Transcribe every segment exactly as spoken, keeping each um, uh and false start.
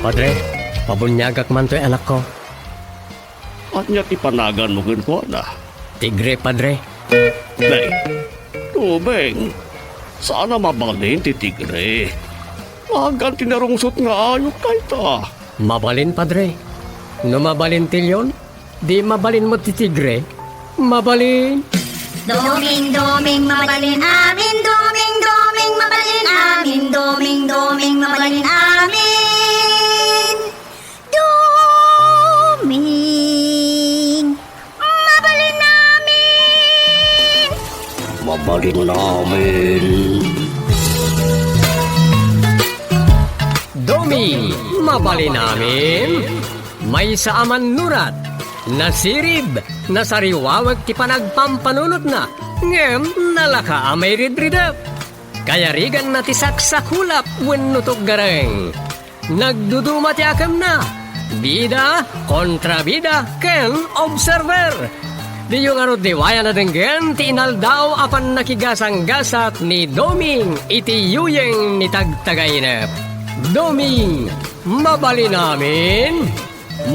Padre, pabuniagak man toy anakko. Ania ti panaganmo kenkuana? Tigre, Padre. Nay, Doming, saan a mabalin ti tigre. Nagan ti narungsot nga ayup dayta. Mabalin, Padre. No mabalin ti leon, di mabalin met ti tigre. Mabalin. Doming, doming, mabalin amin. Doming, doming, mabalin amin. Doming, doming, mabalin amin. Doming, mabalin amin. Mabalin amin. Doming, mabalin amin. Maysa a mannurat, nasirib, nasariwawek ti panagpampanunotna, ngem nalaka a mairidridep. Kayariganna ti saksakulap wenno tuggareng. Nagduduma ti akemna, bida, kontrabida, ken observer. Diyo ngarud liwayan a denggen ti inaldaw a pannakigasanggasat ni Doming iti yuyeng ni Tagtagainep. Doming, mabalin amin.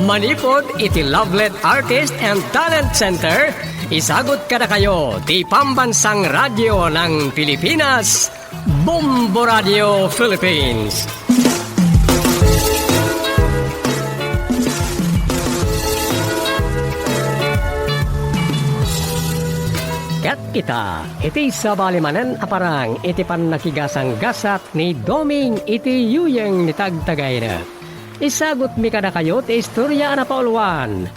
Manipud iti Lovelet Artist and Talent Center, isagut kadakayo ti Pambansang Radyo ng Pilipinas, Bombo Radio Philippines. Ket ita, iti sabali manen a parang iti pannakigasanggasat ni Doming iti yuyeng ni Tagtagainep. Isagutmi kadakayo ti istoria a napauluan.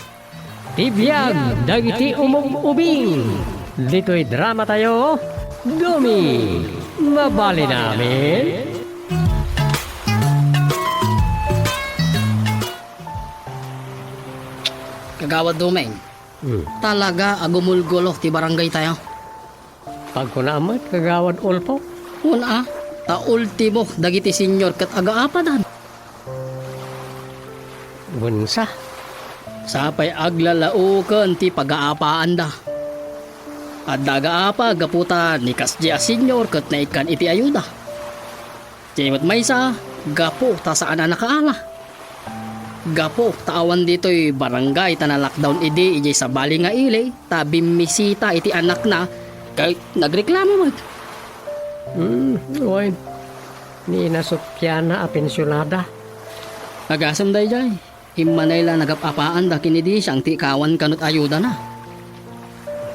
Ti biag dagiti umug-ubing. Ditoy dramatayo, Doming, mabalin amin. Kagawad Doming, Hmm. talaga a gumulgulo ti barangay tayo. Pagkunam met, Kagawad Ulpo. Wen a, ta ultimo dagiti senior ket agaapadan. Wen sa. Sapay aglalaoken ti pagaapaanda. Adda agaapa gapu ta ni kasdi a senior ket naikkan iti ayuda. Diay met maysa, gapu ta saan a nakaala. Gapu ta awan ditoy barangay ta na-lockdown idi idiay sabali nga ili ta bimmisita iti anakna ket nagreklamo met. Hmm, wen. Ni Ina Sofiana a pensionada. Agasem daydiay. Immanay la nagap-apaanda ken idi siya ti ikawan kano ti ayudana.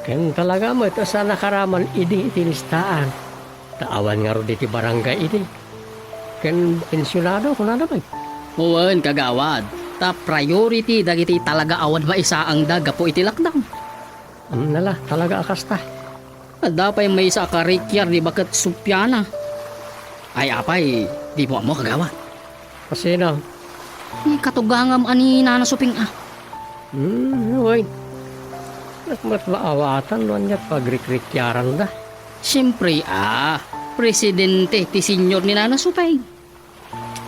Ken talaga met a saan a karaman idi iti listaan. Ta awan ngarud iti barangay idi. Ken pensionado, kunada met. Wen, kagawad. Ta priority dagiti talaga awan maisaangda gapu iti lockdown. Amna la, talaga a kasta. Adda pay maysa a karikiar ni Baket Sofiana. Ay, apay, dimo ammo, kagawad? Kasino? Ni katugangam a ni Nana Suping a. Hmm, wen. Nak met maawatan no aniat pagrikrikiaranda. Siempre a, presidente ti senior ni Nana Suping.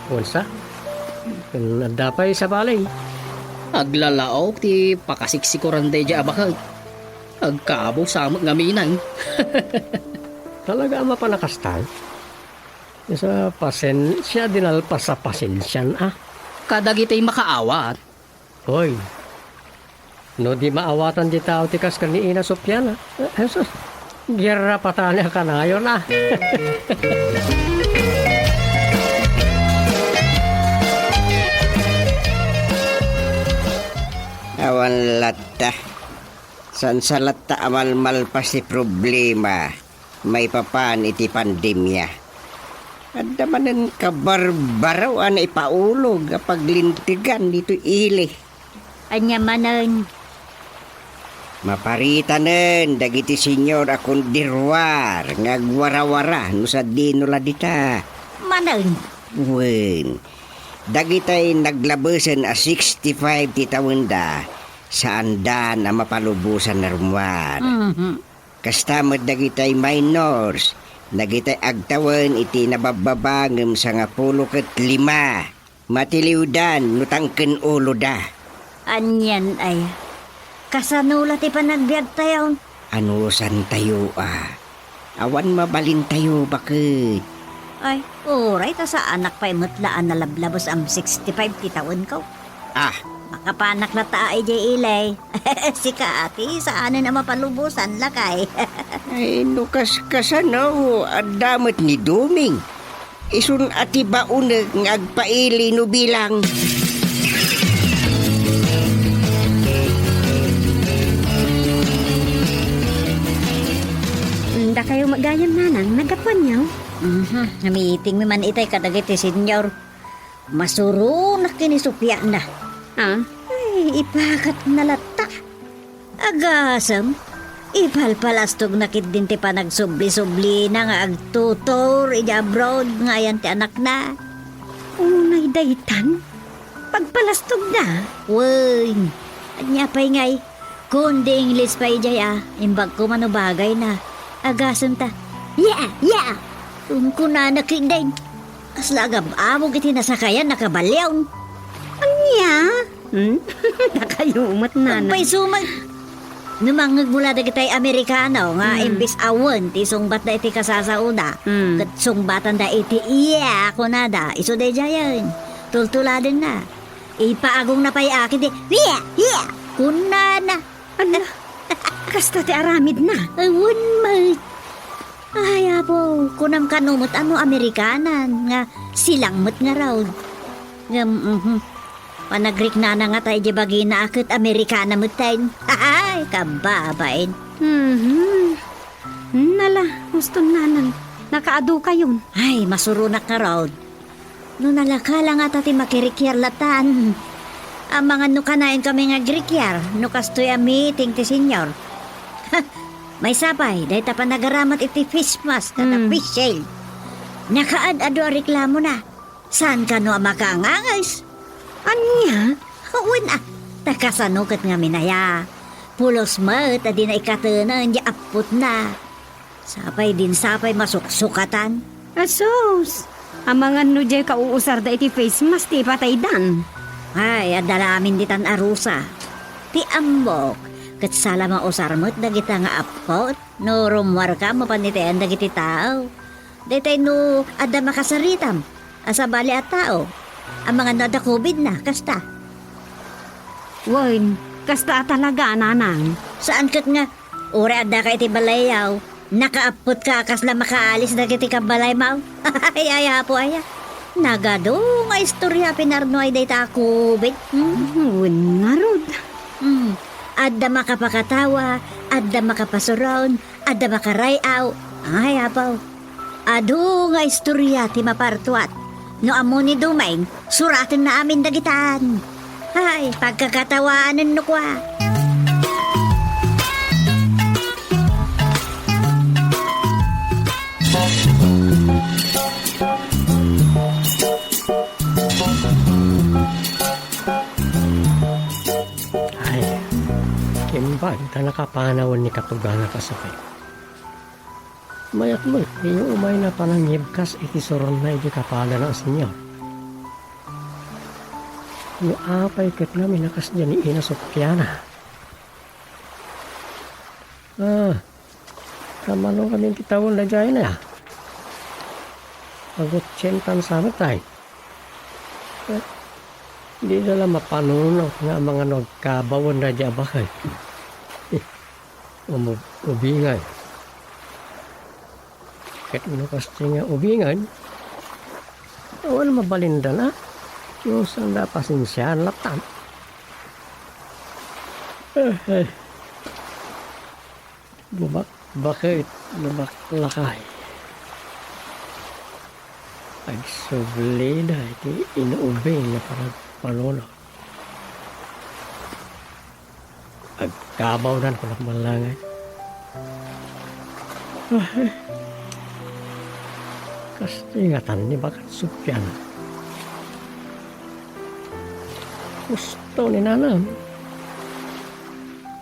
Unsa? Ken adda pay sabali. Aglalaok ti pakasiksikuran daydiay a baket. Agkabo sa met ngamin. Talaga a mapan a kasta? Sa pasensia, dinalpas a pasensian a. Kadagiti makaawat. Hoy, no di maawatan ti tao ti kas ken ni Ina Sofiana, eh, Jesus, gierra patani a kanayon a. Awan latta. Saan sa latta a malmalpas ti problema maipapan iti pandemia. Adda manen kabarbaro a naipaulog a paglintegan ditoy ili. Ania manen? Maparitanen dagiti senior a kundirwar nga agwarawara no sadino la dita. Manen? Wen, dagitay naglabesen a sixty-five ti tawenda, saandan a mapalubosan a rummuar. Mhm. Kasta met dagitay minors, dagitay agtawen iti nababbaba ngem sangapulo ket lima. Matiliwdan no tangken uloda. Anian aya? Kasano la ti panagbiagtayo? Anusantayo a. Awan mabalintayo, baket. Ay, uray ta saanak pay met la a nalablabes a sixty-five ti tawenko. Ah. Makapanak latta idiay ili. Sika, ati, saanen a mapalubosan, lakay. Ay, no kas-, kasano, adda met ni Doming. Isun a ti baonek nga agpaili no bilang. Dakayo met gayam, nanang, naggapuanyo? Mhm, namitingmi man itay kadagiti senior. Masuronak ken ni Sofiana. Ah? Ay, ipakatna latta. Agasem, ipalpalastogna ketdin ti panagsubli-sublina nga agtutor idiay abroad nga ayan ti anakna. Unay daytan? Pagpalastogna? Wen, ania pay ngay? Kundi Ingles pay idiay a, imbag koma no bagayna. Agasem ta, "Yeah, yeah!" Kunkunana ketdin. Kasla agab-abog iti nasakayan a kabalio. Ania? Hmm? Dakayo met, nanang. Agpayso met. No mangngegmo la dagitay Amerikano nga Hmm. imbes a wen ti sungbatda iti kasasaoda, Hmm. ket sungbatanda iti iya, kunada, isu daydiayen. Tultuladenna. Ipaagongna pay a ket di, "Iya! Iya!" kunana. Ala, kasta ti aramidna. Ay, wen met. Ay, apo, kunam kano met a no Amerikanan nga silang met ngarud. Ngem, mhm. Panagriknana ngata idiay bagina a ket Amerikana metten. Ay, kababain. Mhm. Nala, uston, nanang, nakaadu kayon. Ay, masuronak ngarud. No nalaka la ngata ti makirikiar latan. Amangan no kanayon kami nga agrikiar, no kastoy a meeting ti senior. Maysa pay, dayta panagaramat iti face mask ket Hmm. face shield. Nakaad-adu a reklamona. Saan kano a makaanganges? Ania? Wen a, ta kasano ket ngamin aya? Pulos met a dina ikatenen diay appotna. Sapay din sapay masuksukatan. Asus! Amangan no diay kauusarda iti face mask ti ipataydan. Ay, adda la amin ditan a rusa. Ti ammok, ket sala mausar met dagita nga appot no rummuarka mapan itayan dagiti tao. Daytay no adda makasaritam a sabali a tao, amangan no adda COVID na, kasta. Wen, kasta a talaga, nanang. Saan ket nga, uray addaka iti balayyo, nakaappotka a kasla makaalis dagiti kabalaymo. Ay, ay, apo aya. Nagadu nga istorya pinarnuay dayta a COVID. Hmm? Hmm, wen ngarud. Hmm. Adda makapakatawa, adda makapasuron, adda makaray-aw. Ay, apo. Adu nga istorya ti mapartuat. No ammo ni Dumeng, suratenna amin dagitan. Ay, pagkakatawanen no kua. Ay, kimbag ta nakapanawen ni katuganak a sakit. Mayat met, diyo umayna panangngibkas iti suronna iti kapadana a senior. No apay ket ngamin a kasdiay ni Ina Sofiana? Ah, kamano ngamin ti tawen daydiay na? Agotsentan sa met ay. Eh, dida la mapanunot nga amangan no agkabawen daydiay a baket. Umub-, ubingay. Ket no kasta nga ubingay, awan mabalindana. Dios, sanda pasensiaan latta. Eh, eh. Bubak-, bakit? Bubak lakay. Agsublida iti inuubing nga panagpanunot. Agkabawdan ko lang malangay. Ay, kastingatan ni Bakat Sufyan. Gusto ni nanam.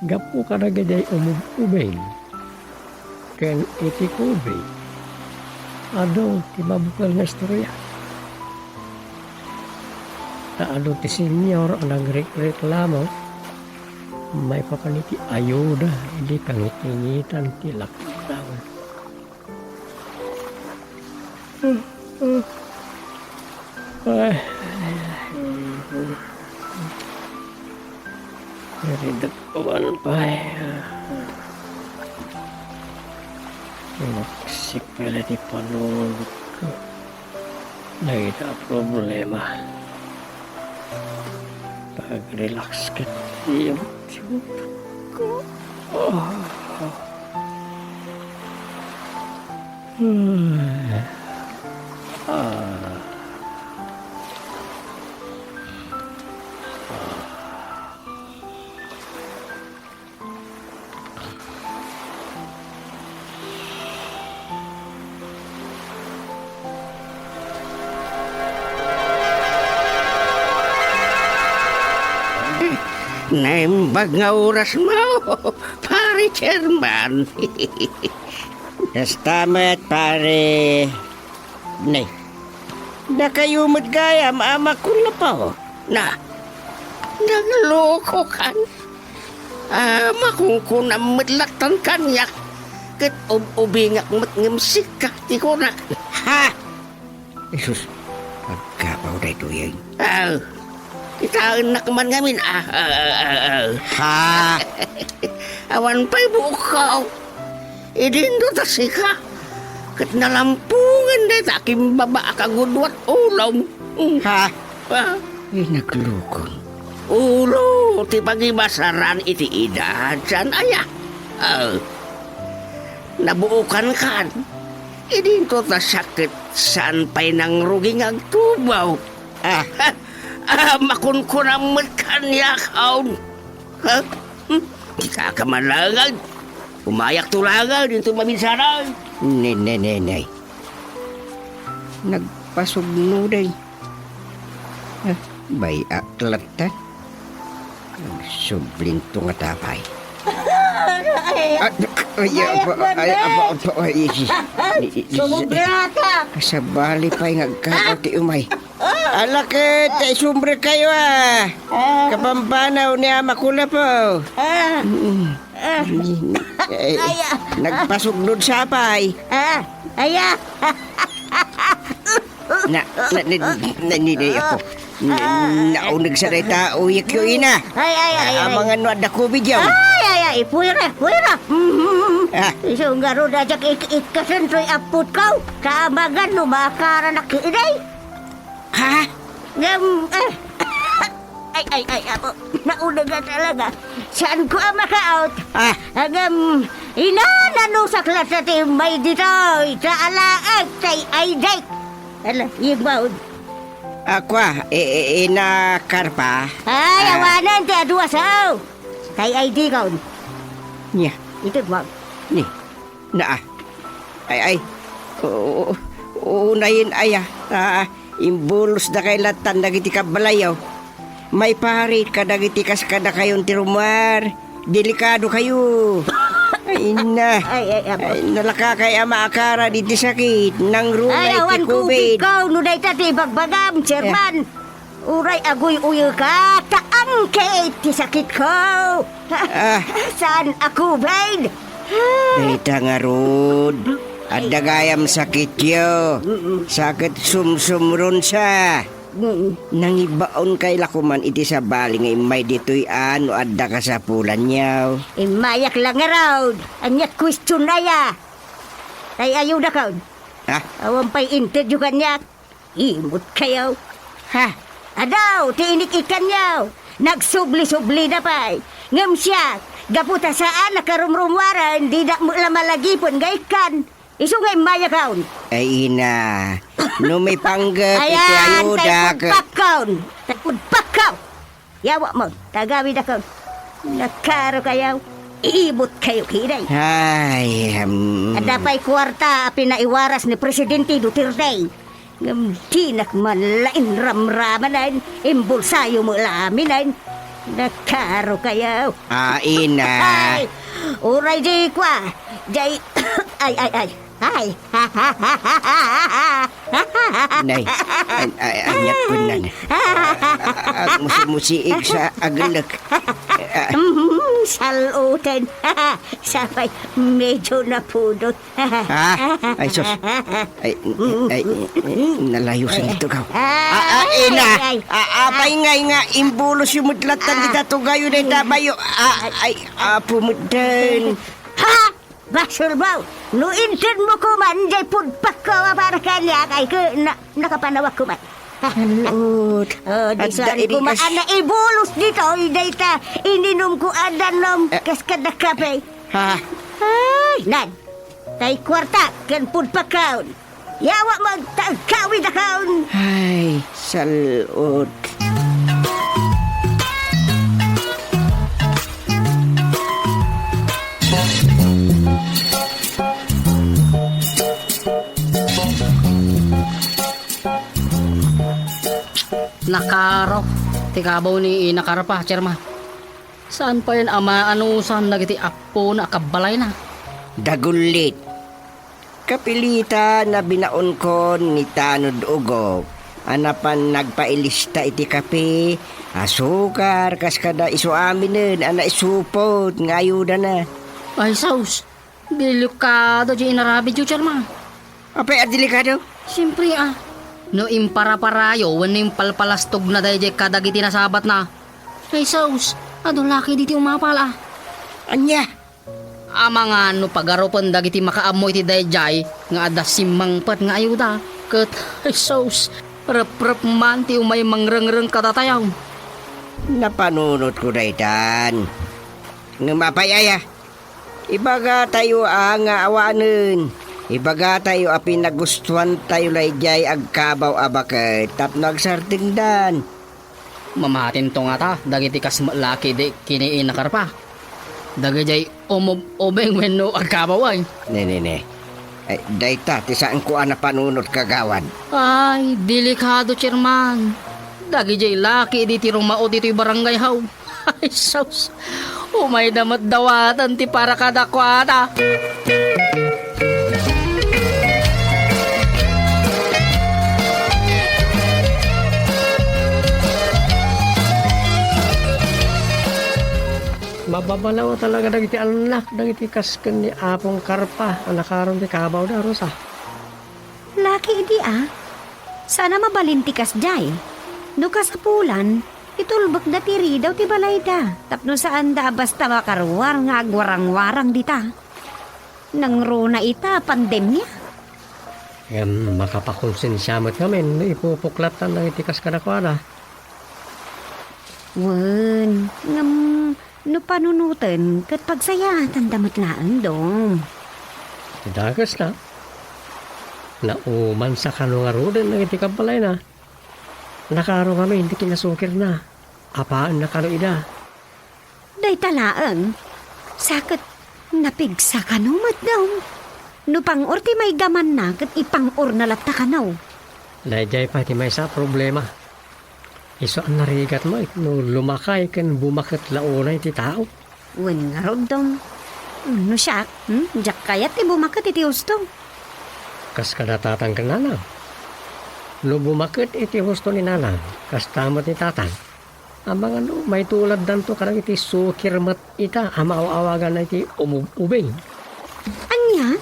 Gapu kadagiti umub-ubing. Ken iti COVID, adu ti mabukel nga istorya. Ta adu ti senior a nagrekreklamo maipapan iti ayuda idi kangitngitan ti lockdown. Ay. Naridak awan pay. Maksik pala ti panunotko. Dayta a problema. Pag-relax ket ti utot ko. Ah. Ah. Naimbag nga oras mo, Pare Chairman. Kasta met, Pare. Ne, dakayo met gayam a makulapo. Na, naglokokan. Ah, makunkunam met lattan kaniak, ket ub-ubingak met ngem sika ti kunak. Ha! Jesus, agkabaw daytoyen. Ah, kitaennak man ngamin, ah, ah, ah, ah, ah. Ha? Awan pay buokko. Idinto ta sika, ket nalampongen dayta a kimbaba a kagudua ti ulom. Ha? Ah. Ay, naglukong. Ulo ti pagibasaran iti edad, saan aya? Ah. Nabuokan kan. Idinto ta siak ket saan pay nangrugi nga agtubaw. Ah. Ah, makunkunam met kaniak, awn. Ha? Hmm? Di ka kamalangag. Umayak to langan, dito maminsanan. Ne, ne, ne, ne. Nagpasugno day. Ah, bay-ak latta. Nagsublinto nga tapay. Ay, ah, ay, umayak apa, man, ay, apa, eh. Apa, ay, isi. Sumugrata. Kasabali pa'y ngagkakaw ti umay. Ah! Ala ket, isumbre kayo, ah. Ah. Kapampanaw ni Ama Kulapo. Ah. Mm. Ah. Eh, aya. Nagpasugnod sapay. Ah, aya. Na, na, na, na, ni, ni, ako. Na, nauneg sa dayta, uyek yo, ina. Ay, ay, ay, ay. Amangan no adda COVID yaw. Ay, ay, ay, puwera, puwera. Mhm. Ah. Isu nga ro, dajak ik-, ikkasen to'y aput ko. Sa amangan no makaranak iday. Ha? Ngem, eh. Ay, ay, ay, apo. Nauna nga talaga. Saan ko ang makaot? Ah. Ngem, inananusak la sa ti may ditoy. Sa alaag, say ay day. Ala, ibaon. Akwa, e, e, ina Karpa. Ay, ah. Awanan ti adua sao. Say ay di kaon. Nia. Ito, ma'am. Ni. Naa. Ay, ay. Oo, unayen aya. Ah, imbulos da kay latan dagiti kabalayo. Maiparit kadagiti kas kadakayon ti rummuar. Delikado kayo. Ay, na. Ay, ay, apo. Ay, nalaka kay ama akara diti sakit. Nang rumay ti awan COVID. COVID ko, no dayta ti ibagbagam, chairman. Eh. Uray aguy-uyeka, ta angkay ti sakitko. Ah. Saan a COVID? Dayta ngarud, adda gayam sakityo. Mm-mm. Sakit sumsumron sa. Mm-mm. Nangibaon kay la koman iti sabali nga immay ditoy a no adda kasapulanyo. Immayak la ngarud, aniat question aya? Tay ayuda kaon. Ha? Awan pay interview kaniak. Imot kayo. Ha? Adaw, ti inik-ikanyo. Nagsubli-sublida pay. Ngem siak, gapu ta saan a karumrummuaren, didak met la malagipen nga ikkan. Isu nga immaya kaon. Ay, ina, no may panggep iti ayuda, tay pudpakkaon. Tay pudpakkaw. Yawa mo, tagawid ako. Nakaro kayo. Ibot kayo, kiday. Ay, um. Adda pay kuwarta a pinaiwaras ni Presidente Duterte. Ngem dinak man la inramramanen, imbulsayo mo la aminen. Nakaro kayo. Ah, ina. Ay, uray di kwa. Jay, ay, ay, ay. Ay. Nay, an-, ay, aniat kunnan. Agmusimusiig sa agellek. Ah. Mm, Sal-uten. Sapay, medyo napudot. Ah, ay, sus. Ay, ay, ay, nalayo sa ito ka. Ah, ah, ina. Ay, ay. Ah, apay ngay nga imbulos yung mudlatan kita tugayo na itabayo. Ah, ay, apo mo din. Ha? Basulbaw, no inted mo kuman, jay pudpakko a para kaniak, ay ke, na, nakapanawak kuman. Lord. Oh, di Adda saan iri kuman kas- a naibulos ditoy, dayta ininum ko a danum, Eh. kas kada kape. Ha? Ay, nan. Tay kwarta, ken pudpakkaon. Yawa man, ta agkawidakon. Ay, salot. Nakaro, ti kabaw ni Ina Karpa, Chairman. Saan pay a maanusan dagiti appona a kabbalayna? Dagullit. Kapilitan a binaonkon ni Tanod Ugo a napan nagpailista iti kape, asukar, kas kada isu aminen a naisupot nga ayudana. Ay, sus! Delikado ti inarabidyo, Chairman. Apay a delikado? Siempre, a. No imparaparayo wenno impalpalastogna daydiay kadagiti nasabatna. Ay, sus! Adu laki diti umapal, a. Ania? Amangan no pagarupen dagiti makaammo iti daydiay nga adda simmangpet nga ayuda, ket, ay sus, reprep man ti umay mangrengreng kadatayo. Napanunotko daytan. Ngem apay aya? Ibagatayo a nga awanen. Ibagatayo a pinagustuantayo daydiay agkabaw a baket tapno agsardengdan. Mamatinto ngata dagiti kas met laki idi ken ni Ina Karpa. Dagidiay umub-ubing wenno agkabaw ay. Ne, ne, ne. Ay, dayta ti saanko a napanunot, kagawad. Ay, delikado, Chairman. Dagidiay laki idi ti rumao ditoy barangay haw. Ay, sus. Umayda met dawatan ti para kadakuada. Mababalaw talaga dagiti annak dagiti kas ken ni Apong Karpa a nakaron ti kabawda, Rosa. Laki idi a. Saan a mabalin ti kasdiay. No kasapulan, itulbekda ti ridaw ti balayda tapno saanda a basta makaruar nga agwarangwarang dita. Nangruna ita a pandemia. Ngem makapakonsensia met ngamin no ipupuklattan dagiti kas kadakuada. Wen, ngem no panunoten ket pagsayaatanda met laeng, Dong. Ti dakesna, naumansa kano ngaruden dagiti kabbalayna. Nakaro ngamin ti kinasukirna. Apaenna kano ida. Dayta laeng. Sa ket napigsa kano met, Dong. No pang-or ti maigamanna ket ipang-orna latta kano. Daydiay pay ti maysa a problema. Isu a narigat met no lumakay ken bumaket la unay ti tao. Wen ngarud, Dong. No siak, hmm? Diak kayat ti bumaket iti husto. Kas kada tatang ken nanang. No bumaket iti husto ni nanang, kasta met ni tatang. Amangan no maituladdanto kadagiti sukir met ita a maaw-awaganna iti umub-ubing. Ania?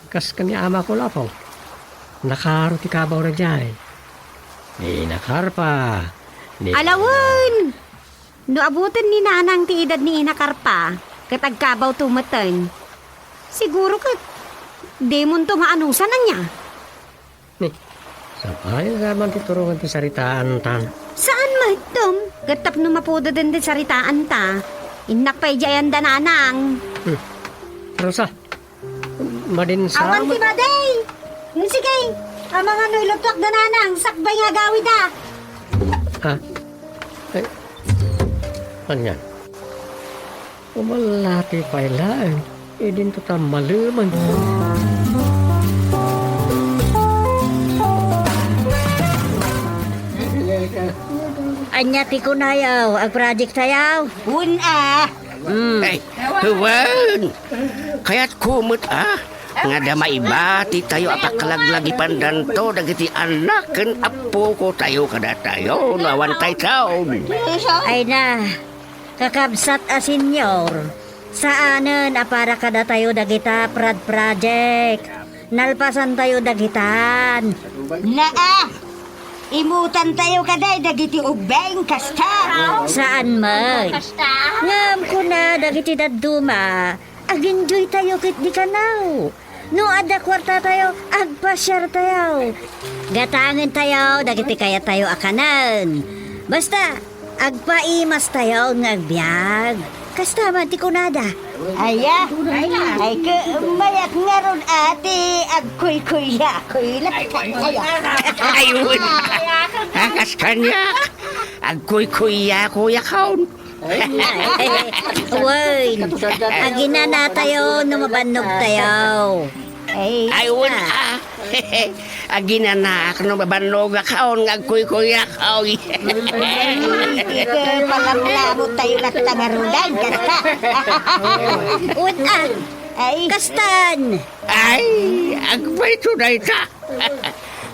Kas ken ni amako laeng. Nakaro ti kabaw daydiay. Ni Ina Karpa. Ni Alawen! No abuten ni nanang ti edad ni Ina Karpa, ket agkabawto metten. Siguro ket dimonto maanusan, ania? Ni, sapay nga man ti turongen ti saritaanta. Saan met, Dong? Ket tapno mapudeden ti saritaanta, innak pay di ayanda nanang. Hmm. Rosa, madin sa Awan ti madi! Hmm, sige, amangan no ilutuak da nanang, sakbay nga agawida. Ha? Ay, ania? Umalati pay laeng, idinto ta malemen. Ania ti kunayo, agproject tayo? Wen a. Mm. Ay, wen! Kayatko met a, nga adda maibatitayo a paklaglagipandanto dagiti annak ken appokotayo kadatayo no awan tay taon. Ay na, Kakabsat a senior, saanen a para kadatayo dagita Prad Project. Nalpasantayo dagitan. Naa, imutantayo kadi dagiti ubbing kasta. Saan met. Ngem kuna dagiti dadduma, ag-enjoytayo ket di kanaw. No adda kuartatayo, agpasiartayo. Gatangentayo dagiti kayatayo a kanen. Basta, agpaimastayo nga agbiag. Kasta man ti kunada. Aya, ay, mayat ngarud a ti agkuykuyakoy. Ay, wen. Akas kaniak, agkuykuyakoyakon. Wen, aginanatayo no mabannogtayo. Ay, wen, ah. Aginanaak no mabannogakon nga agkuykuyak. Ay. Iti palamlamot tayo na tangarudan, kasta. Wen, ah. Ay. Kastan. Ay, agpayto dayta.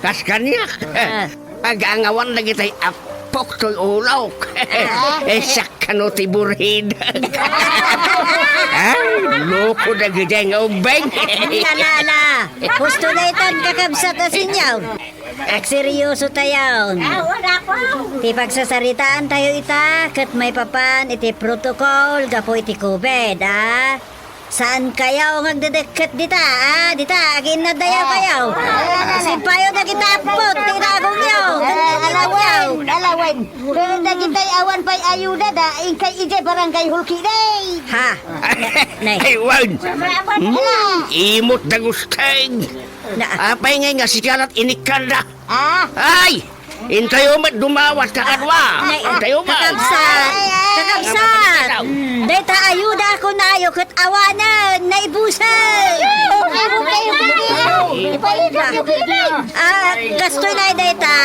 Kas kaniak. Ah. Pag-angawan dagitay appok toy ulok. Ah. Eh, siak kano ti burhid. Ay, loko dagitay nga ubbing. Ala, ala. Husto daytan, kakabsat a senior. Agseryoso tayon. Ti pagsasaritaan tayo ita, ket maipapan iti protocol gapu iti covid, ah. Saan kayo nga agdedekket dita, ah? Dita, aginnad dayo kayo. Sipayo dagita appok, ti inagongyo. Alawen, alawen. Pero dagitay awan pay ayuda da, inkay ijay barangay Hulkidey. Ha? Nay. Ay, wan. Hmm, imot da Gusteng. Na- Apay ngay nga sikalat inikkanda? Ah. Ay! Intayo met dumawat kakadua. Nay, intayo met. Kakabsat. Kakabsat. Dayta ayuda a kunayo ket awanen, naibusen. Ah, kastoy nay dayta.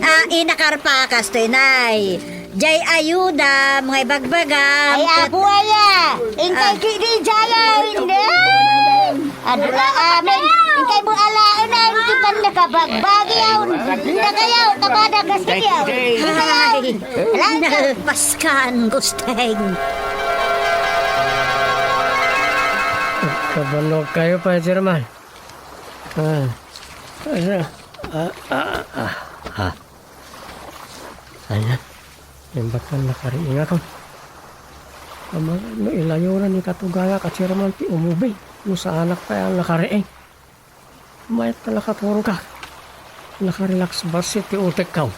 Ah, inakarpa kastoy nay. Jay ayuda, mga ibagbagam. Ay, apo aya. Intay kidi jaya, hindi. Adula amin. Intay mo alaen na, hindi pa nakabagbagi yaon. Hindi kayo, kapada kasi yaon. Hindi kayo. Ay, nalpaskan, Gusteng. Kabanog kayo pa, German. Ah, ah, ah, ah, ah. Ayan. Imbatan nakariingakon. Ama, no ilayonan ni katugaya ka chairman ti umubi. No saanak pay a nakariing. Mayat na nakaturog ka. Nakarelax bassit ti utekkaw.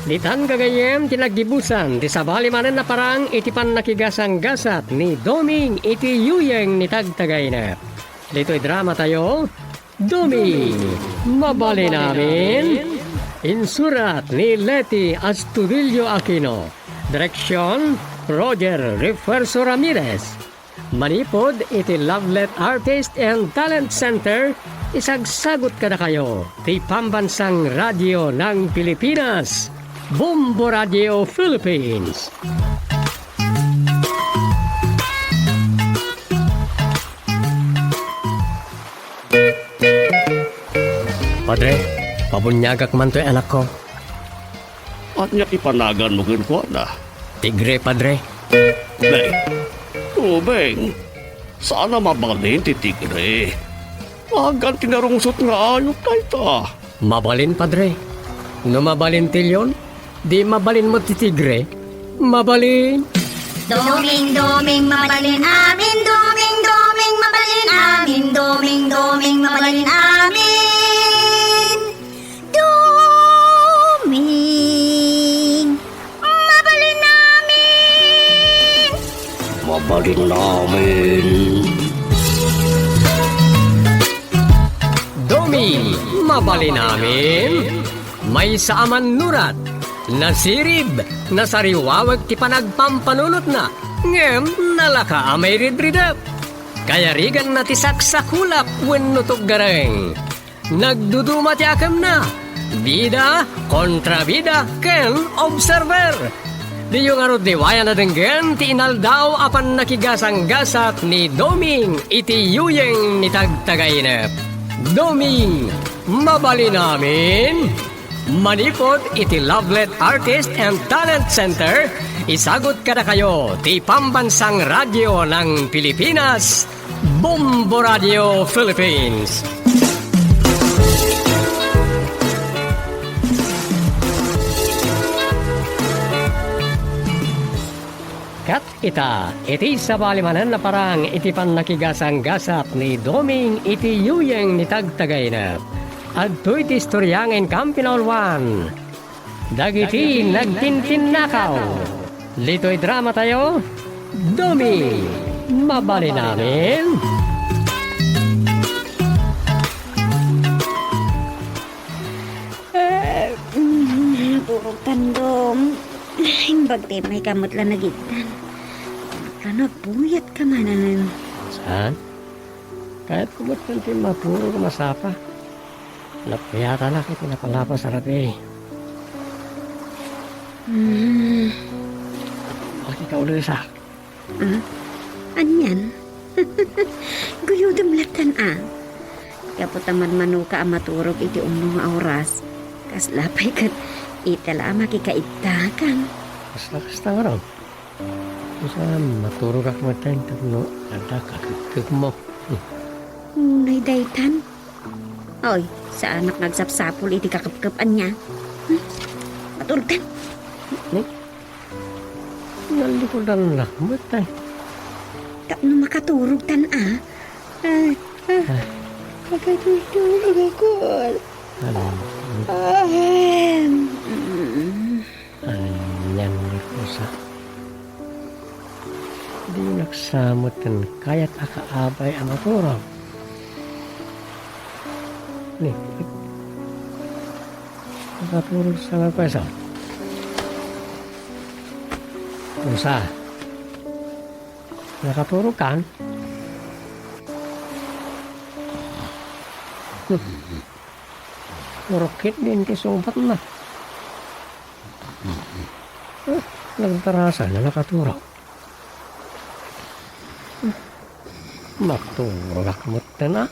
Ditan gagayyem ti naggibusan ti sabali manen a parang iti pannakigasanggasat ni Doming iti yuyeng ni Tagtagayna. Ditoy drama tayo, Doming, Mabalin Amin. Insurat ni Leti Astudillo Aquino. Direksyon, Roger Refuerzo Ramirez. Manipud iti Lovelet Artist and Talent Center, isagsagut kadakayo ti Pambansang Radyo ng Pilipinas, Bombo Radio Philippines. Padre, pabuniagak man toy anakko. Ania ti panaganmo kenkuana? Tigre, Padre. Nay, Doming, saan a mabalin ti tigre. Agan ti narungsot nga ayup dayta. Mabalin, Padre. No mabalin ti leon, di mabalin met ti tigre. Mabalin. Doming, Doming, mabalin amin. Doming, Doming, mabalin amin. Doming, Doming, mabalin amin. Doming, mabalin amin. Mabalin amin. Doming, mabalin amin. Maysa a mannurat, nasirib, nasariwawek ti panagpampanunotna, ngem nalaka a mairidridep. Kayariganna ti saksakulap wenno tuggareng. Nagduduma ti akemna. Bida, kontrabida, ken observer. Diyo ngarud liwayan a denggen ti inaldaw a pannakigasanggasat ni Doming iti yuyeng ni Tagtagainep. Doming, mabalin amin? Manipud iti Lovelet Artist and Talent Center, isagut kadakayo ti Pambansang Radyo ng Pilipinas, Bombo Radio Philippines. Ket ita, iti sabali manen a parang iti pannakigasanggasat ni Doming iti yuyeng ni Tagtagainep. Adtoy ti istorya nga inkam pinauluan. Dagiti nagtintinnakaw. Ditoy dramatayo, Doming, mabalin amin? Eh, mm, turog tandong. Imbag ti may kamot la nagiddan. Ka nagpuyat ka manen. Saan? Kayat ko met ti maturog a masapa. Napuyatanak iti napalabas a rabii. Hmm. Bakit ka ulisak? Ah? Anian? Guyodem lattan a. Gapu ta manmanoka a maturog iti umno nga oras. Kasla pay ket ita la a makikaidtakan. Kasla kasta ngarud. Sa maturogak metten tapno adda kakepkepmo. Unay daytan. Oy, saanak nga agsapsapul iti kakepkep ania. Hmm? Maturogtan. Ni? Nalikudan la metten. Tapno makaturogtan a. Ah, ah. Ah. Makatultulog ako. Ano? Ah, mm. Anian ni Rosa? Dinak sa metten kayat a kaabay a maturog. Ni, nakaturog sa nga pweso. Rosa, nakaturog kan? Purkit din ti sungbatna. Ah, nagdarasa na nakaturog. Maturogak metten a.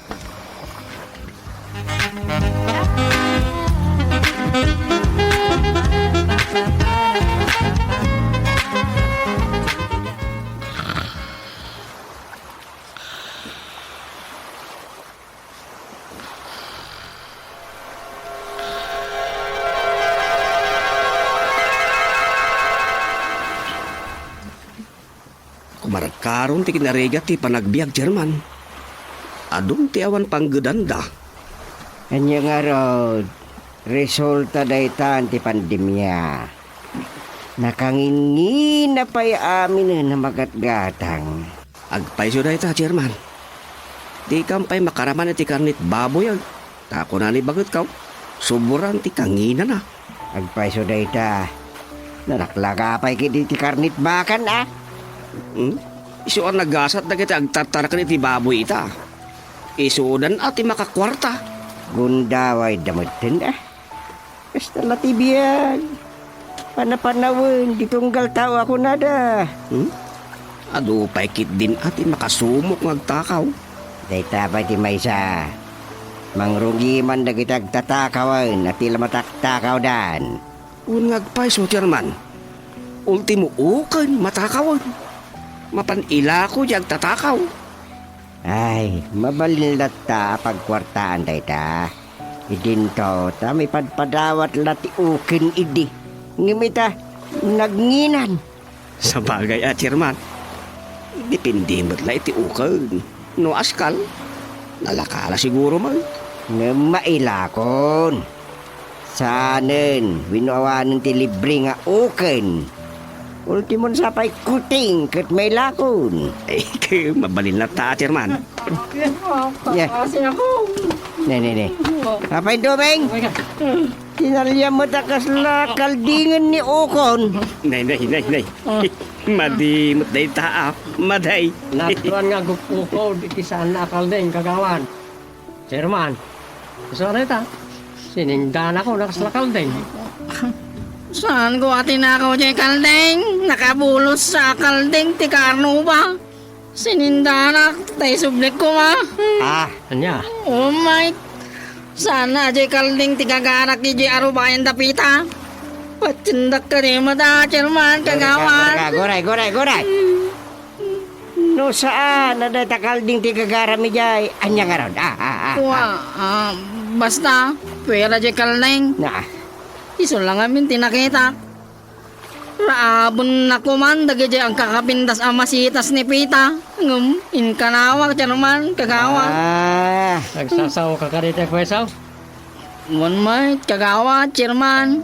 Kumarkaron ti kinarigat ti panagbiag, Chairman. Adun ti awan panggedanda. Ania ngarud, resulta daytan ti pandemia. Nakanginngina pay aminen a magatgatang. Agpayso dayta, Chairman. Dikam pay makaraman iti karnit baboy, ag-, ta kuna ni bagetko, suburan ti kanginana. Agpayso dayta. Nalaklaka pay ketdi ti karnit bakan, a? Hmm? Isu a nagasat dagiti agtartarken iti baboy ita. Isudan a ti makakuarta. Gundaway da metten, a? Kasta la ti biag. Panapanawen ti tunggal tao a kunada. Hmm? Adu pay ketdin a ti makasumok nga agtakaw. Dayta pay ti maysa. Mangrugi man dagiti agtatakawen a ti la mataktakawdan. Wen nga agpayso, Chairman. Ultimo, uken matakawen. Mapan ilako ti agtatakaw. Ay, mabalin latta a pagkuartaan dayta. Idinto, ta maipadpadawat la ti uken idi. Ngem ita, nagnginan. Sabagay a, Chairman. Depende met la iti uken. No askal, nalaka la siguro met. Ngem mailakon. Saanen, wenno awanen ti libre nga uken. Ultimon sa pay kuting ket mailakon. Ay, mabalin latta, Chairman. Yeah. Ne, ne, ne. Apay, Doming? Tinaliam met a kasla kaldingen ni ukon. Nay, nay, nay, nay. Madi met dayta, a. Maday. Natural nga aguk-ukaw, di ti saan a kaldeng, kagawad. Chairman, isu a dayta, siningdanakon a kasla kaldeng. Saanko a tinakaw diay kalding. Nakabulos sa kalding ti karnuba. Sinindanak, ta isublik koma. Ah, ania? Oh, mait. Saan a diay kalding ti gagarak idiay arubayan da Pita. Patiendak kadi met a, Chairman, kagawad. Aguray, aguray, aguray. No saan a dayta kalding ti gagaram idiay, ania ngarud? Ah, ah, ah, Kua, ah. Ah, basta, puwera diay kalding. Na. Isu la ngamin ti nakitak. Raabennak koman dagidiay agkakapintas a masitas ni Pita. Ngem, inkanawak, Chairman, kagawad. Ah. Nagsasaoka kadi ti puwersa? Wen met, kagawad, Chairman.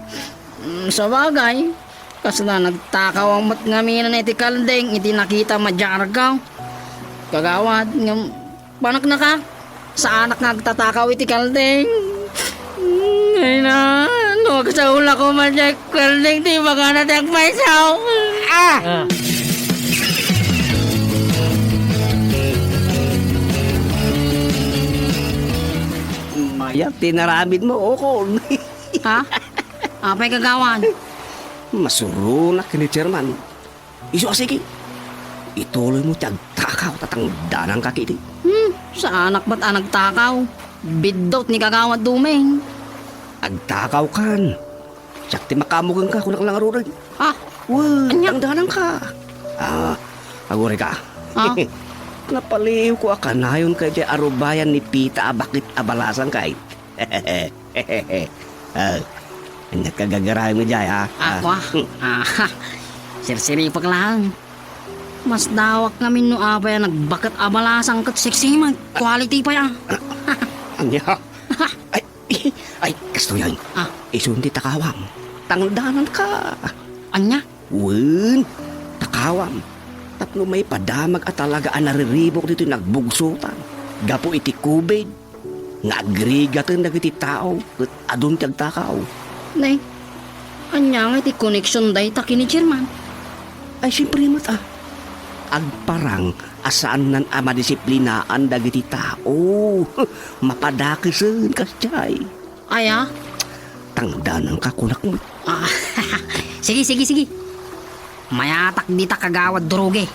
Mm, sabagay, kasla nagtakawak met ngamin iti kalding iti nakita madiay argaw. Kagawad, ngem, paneknekak, saanak nga agtatakaw iti kalding. Ay na, no agsaola koma diay kalding ti ibagana ti agpayso. Ah! Ah. Mayat ti inaramidmo, Ukon. Ha? Apay, kagawad? Masuronak ken ni Chairman. Isu a sige. Ituloymo ti agtakaw ta tangdananka ketdi. Hmm, saanak met a nagtakaw. Biddut ni Kagawad Dumeng. Agtakawkan. Siak ti makaammo kenka, kunak la ngaruden. Ah, wen, ania? Tangdananka. Ah, agurayka. Ah? Napaliiwko a kanayonka idiay arubayan ni Pita a baket a balasang kay. Ah, ania ti gagarammo idiay, ha? Ah, ah, kua. Hmm. Ah, sirsiripek laeng. Masdawak ngamin no apay a nagbaket a balasang ket sexy met. Quality pay, ah. Ania? Ay, ay, kastoy, ay. Ah. Isu ti takawam. Tangdananka. Ania? Wen, takawam. Tapno maipadamag a talaga a nariribuk ditoy nagbugsotan gapu iti COVID. Nga agrigaten dagiti tao ket adun ti agtakaw. Nay, ania nga iti koneksion dayta ken ni Chairman? Ay, siempre met, ah. Agparang a saannan a madisiplinaan dagiti tao. Mapadakesen kasdiay. Aya? Tangdananka, kunak met. Ah, sige, sige, sige. Mayatak dita, Kagawad Duruge.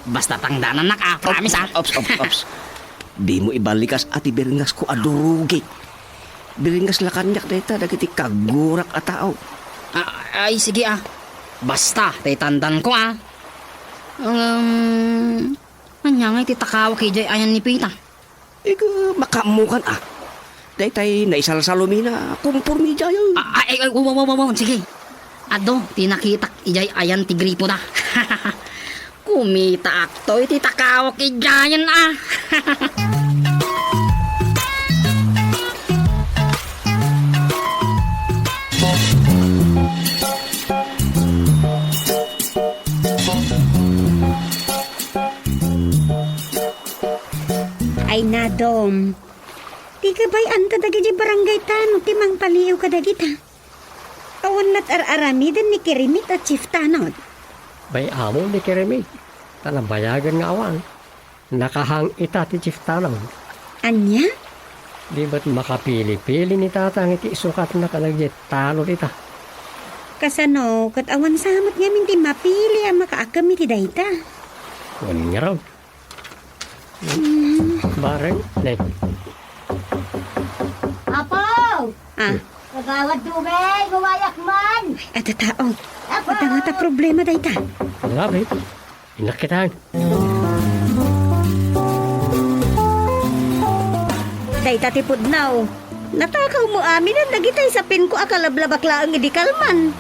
Basta tangdanannak, ah, promise, ah. Ops, ops, ops. Dimo ibalikas a ti biringasko a durugi. Biringas la kaniak dayta dagiti kagurak a tao. Ah, ay, sige, ah. Basta, ta itandanko, ah. Um, ania nga iti takawak idiay ayan ni Pita? Iga, makaammokan, ah. Daytay naisalsalumina, kumpormi idiay. Ah, ay, ay, wa, wa, wa, wa, sige. Adu, ti nakitak idiay ayan ti gripo da. Kumitaak to iti takawak idiayen, ah. Ay, nadom. Ti kabay-anta dagiti barangay tano ti mangpaliiw kadagita. Awan met ar-aramiden ni Kirimit a chief tanod. Bay-amon ni Kirimit, ta nabayagen nga awan. Nakahang ita ti chief tanod. Ania? Di met makapili-pili ni Tatang iti isukatna kadagiti tanod ita. Kasano ket awan sa met ngamin ti mapili a makaakem iti dayta? Wen ngarud. Bareng, Nay. Apo! Ah. Kagawad Dumeng, umayak man! Ay, adda tao. Apo! Adda ngata problema dayta. Grabe. Inakkitan. Dayta ti pudno. Natakawmo aminen dagitay sapinko a kalablabak laeng idi kalman.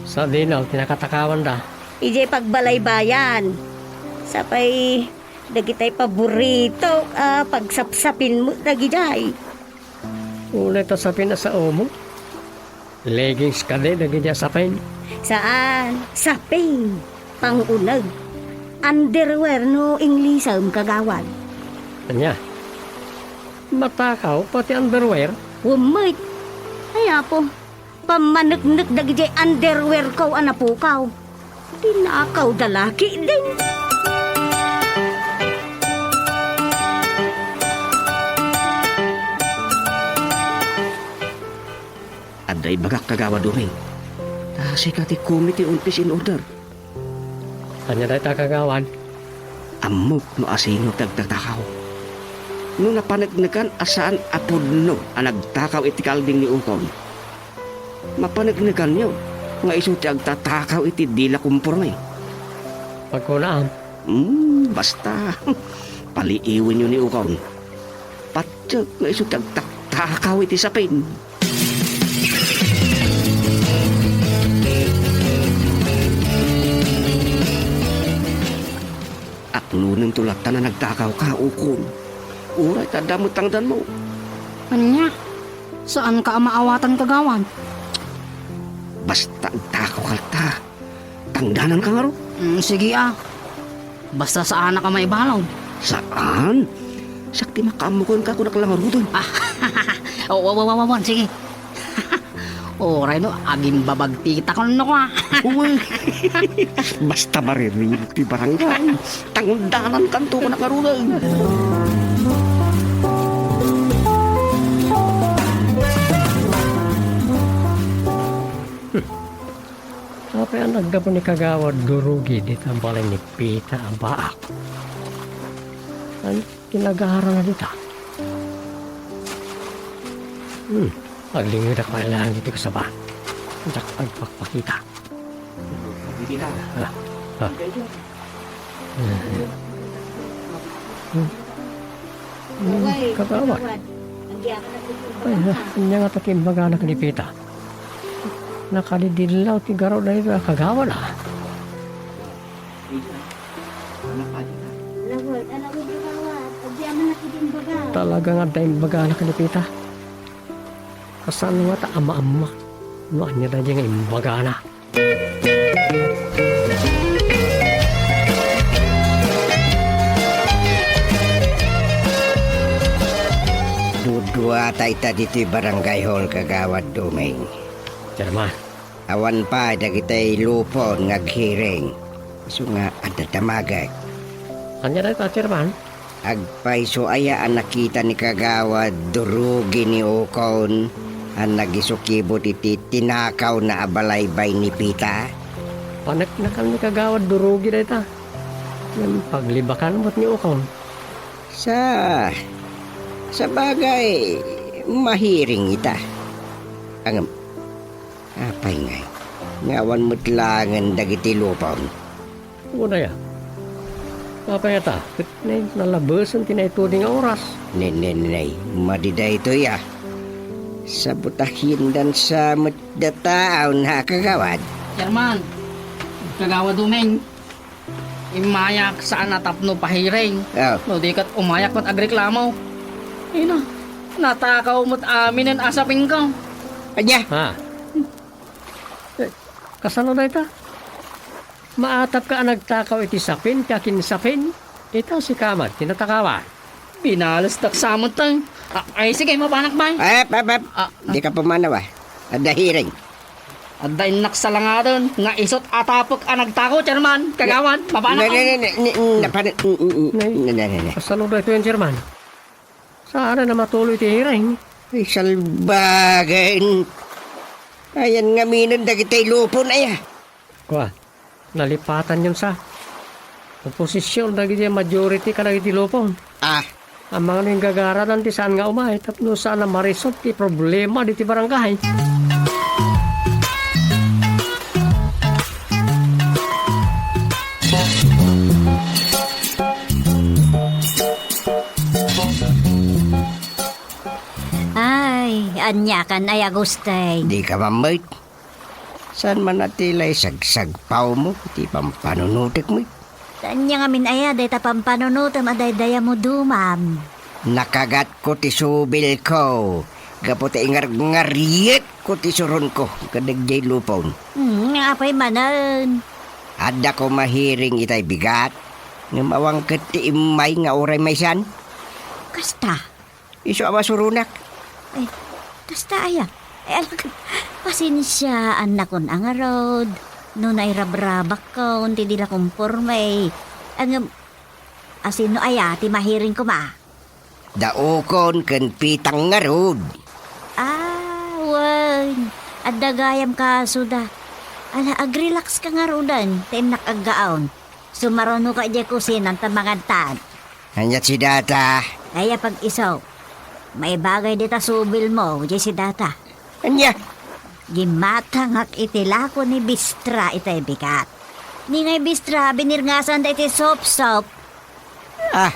Sadino ti nakatakawanda? Idiay pagbalaybayan. Sapay dagitay paborito a pagsapsapinmo dagidiay. Unay ta sapin a saomo? Leggings kadi dagiti a sapin? Saan, sapin. Panguneg. Underwear no Inglisem, kagawad. Ania? Matakaw pati underwear? Wen met. Ay, apo. Pammaneknek dagiti underwear ko a napukaw. Tinakaw da laki din. Adda ibagak, Kagawad Dumeng. Sika ti committee on peace and order. Ania dayta, Kagawad? Ammok no asino ti agtatakaw. No napaneknekan a saan a pudno a nagtakaw iti kalding ni Ukon, mapaneknekanyo nga isu ti agtatakaw iti dila komporme. Pagkunaam. Hmm, basta. Paliiwenyo ni Ukon. Patiek nga isu ti agtaktakaw iti sapin. Aklonemto latta a nagtakawka, Ukon. Uray ta adda met tangdanmo. Ania? Saanka a maawatan, Kagawad? Basta agtakawka latta. Tangdananka ngarud? Mm, sige a. Basta saanak a maibalud. Saan? Siak ti makaammo kenka, kunak la ngaruden. Ah, wa, wa, wa, wa, wa, sige. Uray no, agimbabagtita kenno a. Uy. Basta mariribuk ti barangay. Tangdanankanto, kunak ngaruden. Apay a naggapu ni Kagawad Durugi dita balay ni Pita a baak? Ania ti nagarana dita? Hmm, aglingedak pay laeng ditoy kasaba. Diak agpakpakita. Pita. Ah, ah. Hmm. Hmm. Hmm, Kagawad. Ay, ah, ania ngata ti imbagana ken ni Pita? Nakadidillaw ti garud daytoy a kagawad, a. Talaga nga adda imbagana ken ni Pita. Kasano ngata a maammak no ania daydiay nga imbagana? Duduata ita ditoy barangay hall, Kagawad Duming. Chairman. Awan pay dagitay lupon nga aghearing. Isu nga adda damagek. Ania dayta, Chairman? Agpayso aya a nakita ni Kagawad Durugi ni Ukon a nagisukibot iti tinakawna a balaybayan ni Pita? Paneknekan ni Kagawad Durugi dayta. Ngem paglibakan met ni Ukon. Sa, sabagay, mahearing ita. Ngem, apay ngay, nga awan met laengen dagiti lupon? Unay a. Apay ngata, ket nay, nalabesen ti naitudi nga oras. Ne, ne, ne, madi daytoy a. Sabutahiendan sa met dataon, ha, Kagawad? Chairman, Kagawad Duming, immayak saan a tapno pahearing. Oh. No di ket umayak met agreklamo. Ina, natakaw met aminen a sapinko. Ania? Ha? Eh, kasano dayta? Maatapka a nagtakaw iti sapin ti akinsapin? Ita sika met ti natakawan. Binalestak sa met, tay. Ah, ay, sige, mapanak, bay. Ep, ep, ep. Ah, ah. Dika pumanaw, a. Adda hearing. Adda innak salangaden nga isut' a tapek a nagtakaw, Chairman, Kagawad, mapanak. Ne, ne, ne, ne, ne, napani-, mm, mm, mm. Nay, ne, ne, ne, ne. Kasano daytoy, Chairman? Saan a matuloy ti hearing? Ay, salbagen. Ayan ngaminen dagiti lupon, aya. Kua, nalipatanyon sa. Oposisyon dagiti majority kadagiti lupon. Ah. Amangan no inggagaradan ti saan nga umay tapno saan a maresolve ti problema diti barangay. Ay, aniakan ay Agustin? Dika mammet. Saan man a ti la isagsagpawmo iti pampanunotek met? Ania ngamin aya dayta pampanunotem a daydayamo, Dumam? Nakagatko ti subilko gapu ta ingarngaryetko ti suronko kadagiti lupon. Hmm, apay manen? Adda koma hearing itay bigat, ngem awan ket ti immay nga uray maysan. Kasta? Isu a masuronak. Ay, kasta aya. Ay, alagad, pasensiaannakon a ngarud no nairabrabakkon ti di la komporme. Ngem, asino aya ti mahearing koma? Da Ukon ken Pitang ngarud. Ah, wen. Adda gayam kasoda. Ala, agrelax ka ngaruden, ta innak aggaon. Sumaruno ka idiay kusina ta mangantan. Ania ti data? Aya pag-iso. Maibagay dita subil mo, idiay si data. Ania? Gimmatangak iti lako ni Bistra itay bigat. Ni ngay Bistra, binirngasan da iti sop-sop. Ah,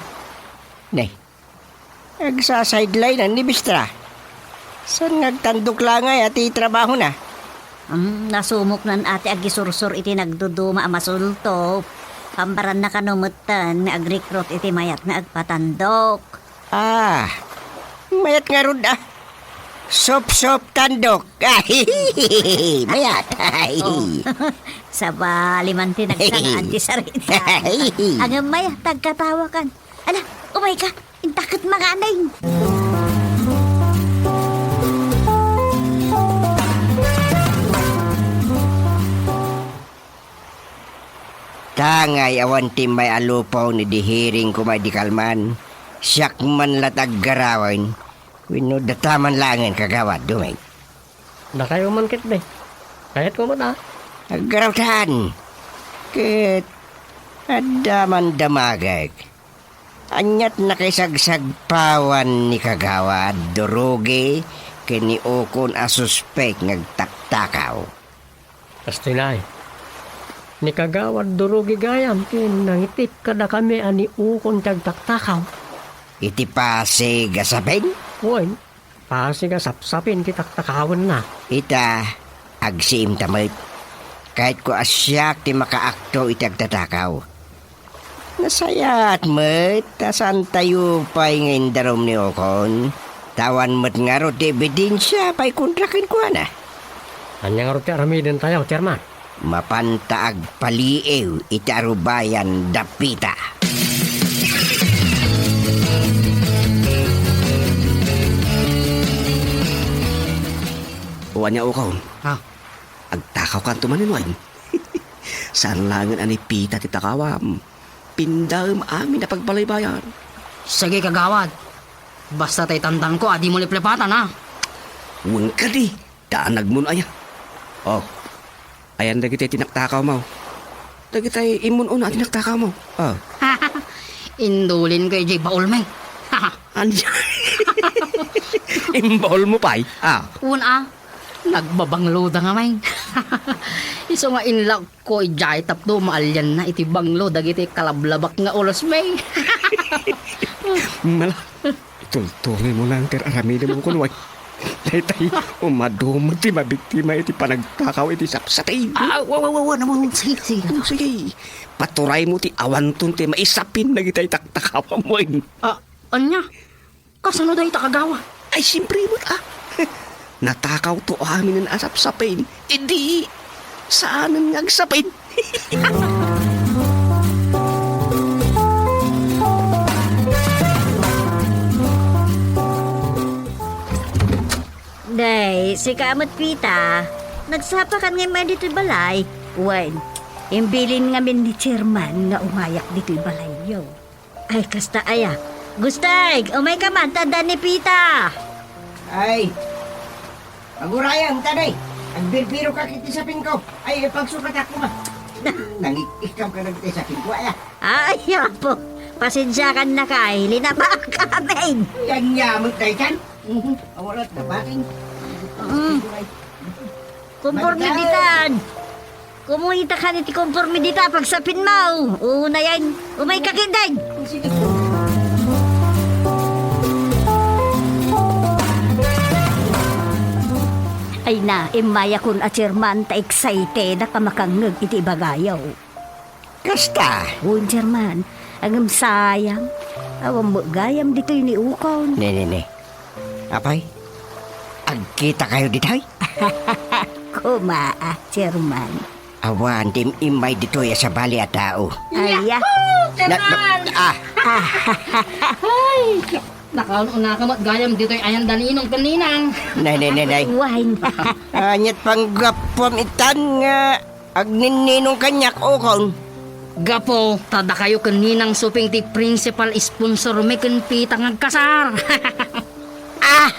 ne. Agsasideline-an ni Bistra. Saan nga agtandok la ngay a ti trabahona? Hmm, nasumoknan a ti agisursor iti nagduduma a masulto. Pambaranna kano metten nga agrecruit iti mayat nga agpatandok. Ah, mayat ngarud, ah. Sop-sop tandok. Ay, mayat. Ay. Oh. Sabali man ti nagsanga ti sarita. Ay. Ngem mayat ti agkatawakan. Ala, umay ka. Intaket makanay. Ta ngay awan ti may alupaw ni di hearing ko may di kalman, siak man la ti aggarawen, wenno dataman laengen, Kagawad Dumeng. Dakayo man ketdi. Kayatko met, a. Aggarawtan. Ket adda man damagek. Aniat nakaisagsapawan ni Kagawad Durugi ken ni Ukon a suspek nga agtaktakaw? Kastoy laeng. Ni Kagawad Durugi gayam ti nangitip kadakami a ni Ukon ti agtaktakaw. Iti Pasig a sapin? Wen, Pasig a sapsapin ti taktakawenna. Ita, agsiimta met. Kayatko a siak ti makaakto iti agtatakaw. Nasayaat met ta saantayo pay nga indarum ni Ukon. Ta awan met ngarud ti ebidensia pay kontra kenkuana. Ania ngarud ti aramidentayo, Chairman? Mapanta agpaliiw iti arubayan da Pita. O ania, Ukon? Ha? Agtakawkanto manen wen? Saan laengen a ni Pita ti takawam. Pindaem amin a pagbalaybayan. Sige, Kagawad. Basta tay tantanko a dimo liplepatan, a. Wen kadi, danagmo no aya. O, ayan dagiti tinaktakawmo. Dagitay immun-una a tinaktakawmo. O. Indulinko idiay baolmi. Ania? Imbaolmo pay? A. Wen a, nagbabangloda ngamin. Isu nga inlak ko idiay tapno maalianna iti banglo dagiti kalablabak nga ulos, may. Mala, itultulongmo laeng ti aramidem, Ukon, wen. Daytay, umadum ti mabiktima iti panagtakaw iti sapsapin. A, wa, wa, wa, wa, naman. Sige, sige. O, sige. Paturaymo ti awanton ti maisapin dagitay taktakawam, wen. A, ania? Kasano dayta, Kagawad? Ay, siempre met, a. Natakawto aminen a sapsapin. Idi, saanen nga agsapin. Day, sika met, Pita. Nagsapakan ngay met ditoy balay. Wen, imbilin ngamin ni Chairman nga umayak ditoy balayyo. Ay, kasta aya. Gustay, umayka man, ta adda ni Pita. Ay, pagurayem, ta, day. Agbirbirok ka iti sapinko. Ay, pagsukatak koma. Nangik-ikkam ka dagiti sapinko, aya. Ay, apo. Pasensiakan na kay, linabak amin. Yan nga, magdaytan. Mhm. Awalat na bating. Mm. Kumporme ditan. Kumita kan iti kumporme dita, pagsapin mo. Una yan. Umay ka, kiday. Ay na, immayakon a Chairman ta excited a kamakangngeg iti ibagayo. Kasta? Wen, Chairman. Ngem sayang. Awan met gayam ditoy ni Ukon. Ne, ne, ne. Apay, agkita kayo ditoy? Kuma, a, Chairman. Awan, ti im-, immay ditoy a sabali a tao. Aya. Yahoo! Na, na, Chairman! Ah! Ay, nakaun-una ka met gayam ditoy ayan da Ninong ken Ninang. Nay, nay, nay, nay. Wine. Aniat panggapuam itan nga agninninong kaniak, Ukon? Gapu ta dakayo ken Ninang Suping ti principal sponsor mi ken Pita nga agkasar. Ah!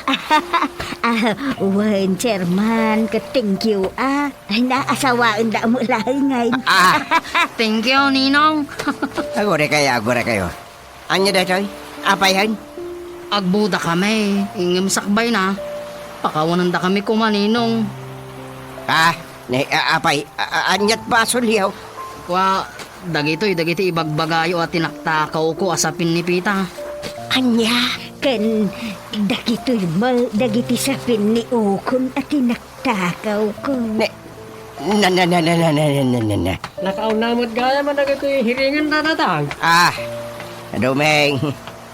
Ah, wen, Chairman, ket thank you, ah. Ay, naasawaen da mo laeng, ay. Ah, ah. Thank you, Ninong. Aguraykayo, aguraykayo. Ania daytoy? Apay, hen? Agbudakami, ngem sakbayna, pakawanendakami koma, Ninong. Ah, ne, a-, apay, a-, a-, aniat basolyo? Kua, dagitoy dagiti ibagbagayo a tinaktakawko a sapin ni Pita. Ania? Ken dagitoy met dagiti sapin ni Ukon a tinaktakawko. Ne, na, na, na, na, na, na, na, na, na. Nakauna met gayam a dagitoy hiringen da, Tatang. Ah, Doming,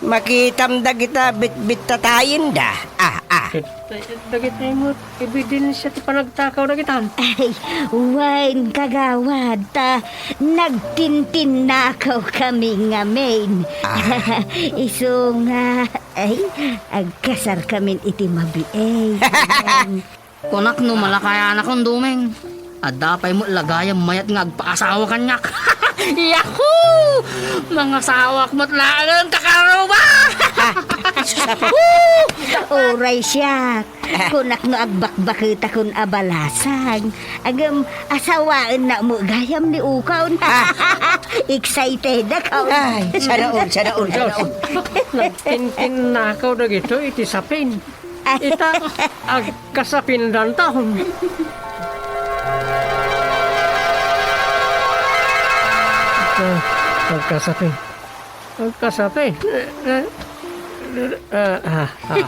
makitam dagita bitbitatayenda. Ah, ah. Ket, eh, dagiti met ebidensia ti panagtakaw dagitan. Ay, wen, kagawad, ta nagtintinnakaw kami ngamin. Ah. Isu nga, ay, agkasar kamin iti mabiit. Kunak no malakayanakon, Doming. Adda pay met la gayam mayat nga agpaasawa kaniak. Yahoo! Mangasawak met laeng, kakaruba! Uray siak. Kunak no agbakbaketakon a balasang. Agem, asawaennak met gayam ni Ukon. Excited ako. Ay, sana all, sana all, sana all. Nagtintinnakaw dagitoy iti sapin. Ita, agkasapindanton. Ah, agkasapin. Agkasapin. Eh, eh, ah, ah, ah.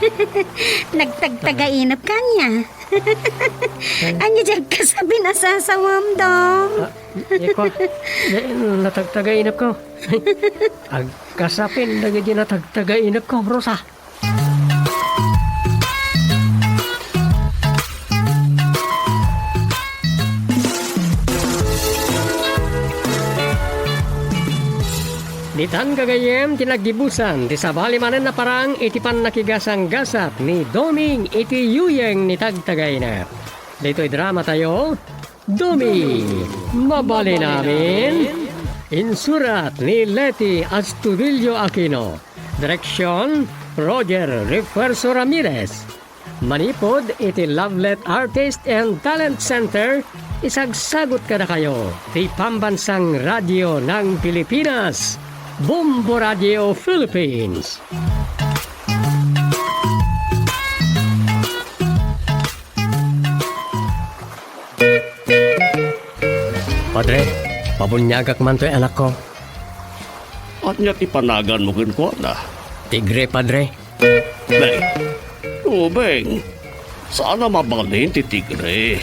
Nagtagtagainep kaniak. Ania diay agkasapin a sasawam, Dom? Ah, eh, kua, eh, natagtagainepko. Agkasapin dagiti natagtagainepko, Rosa. Ditan gagayyem ti naggibusan ti sabali manen a parang iti pannakigasanggasat ni Doming iti yuyeng ni Tagtagainep. Ditoy dramatayo, Doming, Mabalin Amin. Insurat ni Leti Astudillo Aquino. Direksion, Roger Refuerzo Ramirez. Manipud iti Lovelet Artist and Talent Center, isagsagut kadakayo ti Pambansang Radio ng Pilipinas, Bombo Radio Philippines. Padre, pabuniagak man toy anakko. Ania ti panaganmo kenkuana? Tigre, Padre. Nay, Doming, saan a mabalin ti tigre.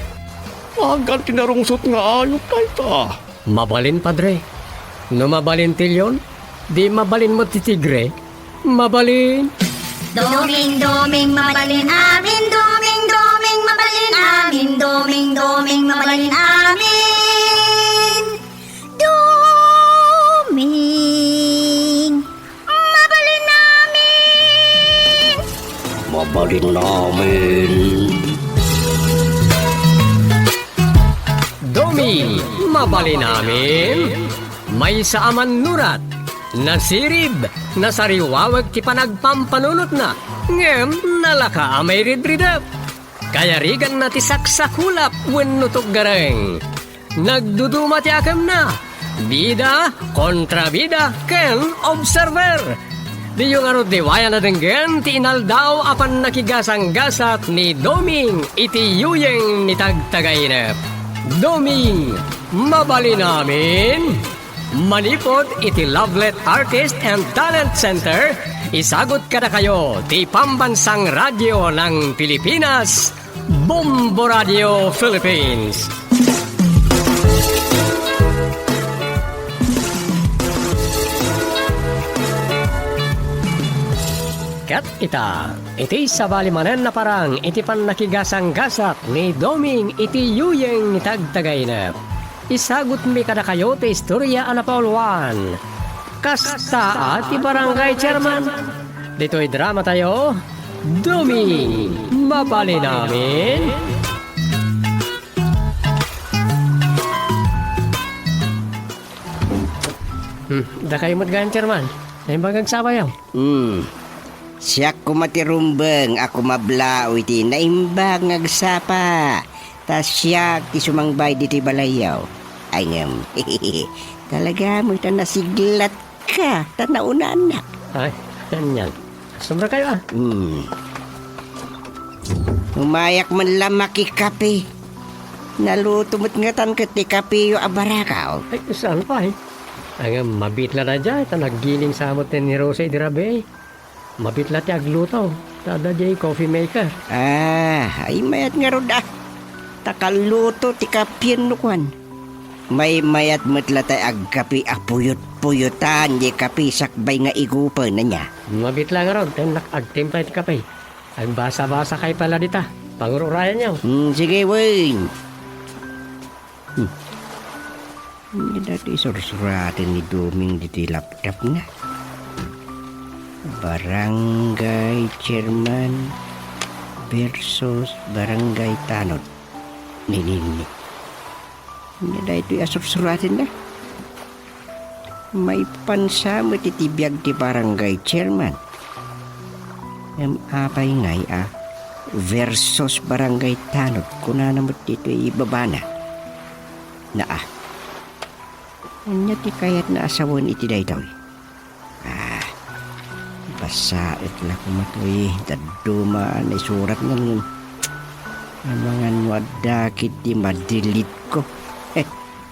Agan ti narungsot nga ayup dayta. Mabalin, Padre. No mabalin ti leon, di mabalin met ti tigre. Mabalin. Doming, Doming, mabalin amin. Doming, Doming, mabalin amin. Doming, Doming, mabalin amin. Doming, mabalin amin. Mabalin amin. Doming, mabalin amin. Maysa a mannurat, nasirib, nasariwawag ti panagpampanunotna, ngem nalaka a mairidridep. Kayariganna ti saksakulap wenno tuggareng. Nagduduma ti akemna. Bida, kontrabida, ken observer. Diyo ngarud liwayan a denggen ti inaldaw a pannakigasanggasat ni Doming iti yuyeng ni Tagtagainep. Doming, mabalin amin. Manipud iti Lovelet Artist and Talent Center, isagut kadakayo ti Pambansang Radio ng Pilipinas, Bombo Radio Philippines. Ket ita, iti sabali manen a parang iti pannakigasanggasat ni Doming iti yuyeng ni Tagtagainep. Isagutmi kadakayo ti istoria a napauluan. Kasta a ti barangay chairman. Ditoy dramatayo, Doming, mabalin amin. Hmm, dakayo met gayam, chairman. Naimbag nga agsapayo. Hmm. Siak koma ti rumbeng a kumablao iti naimbag nga agsapa. Ta siak ti sumangbay ditoy balayyo. Ay, ngem, talaga met a nasiglatka ta naunaannak. Ay, anian. Asumrakayo, a. Hmm. Umayak man la makikape. Naluto met ngatan ket ti kapeyo a barakaw. Ay, saan pay? Ay, ngem, mabiit la daydiay, ta naggiling sa met ni Rose idi rabii. Mabiit la ti agluto, ta adda diay coffee maker. Ah, ay mayat ngarud, a. Ta kalluto ti kapienno kuan. Maymayat met la tay agkape a puyot-puyotan diay kape sakbay nga igupen, ania? Mabiit la ngarud, ta innak agtimpla iti kape. Agbasa-basakay pay la dita. Pangur-urayanyo. Hmm, sige, wen. Hmm. Ania daytoy isursuraten ni Doming ditoy laptopna? Barangay chairman versus barangay tanod. Ni, ni, ni. Ania daytoy a sursuratenna? Maipansa met iti biag ti barangay chairman. Ngem apay ngay a versus barangay tanod, kunana met ditoy ibabana. Naa. Ania ti kayatna a sawen iti daytoy? Ah, basaek la koma toy dadduma a naisuratna ngem amangan no adda ketdi ma-delete ko.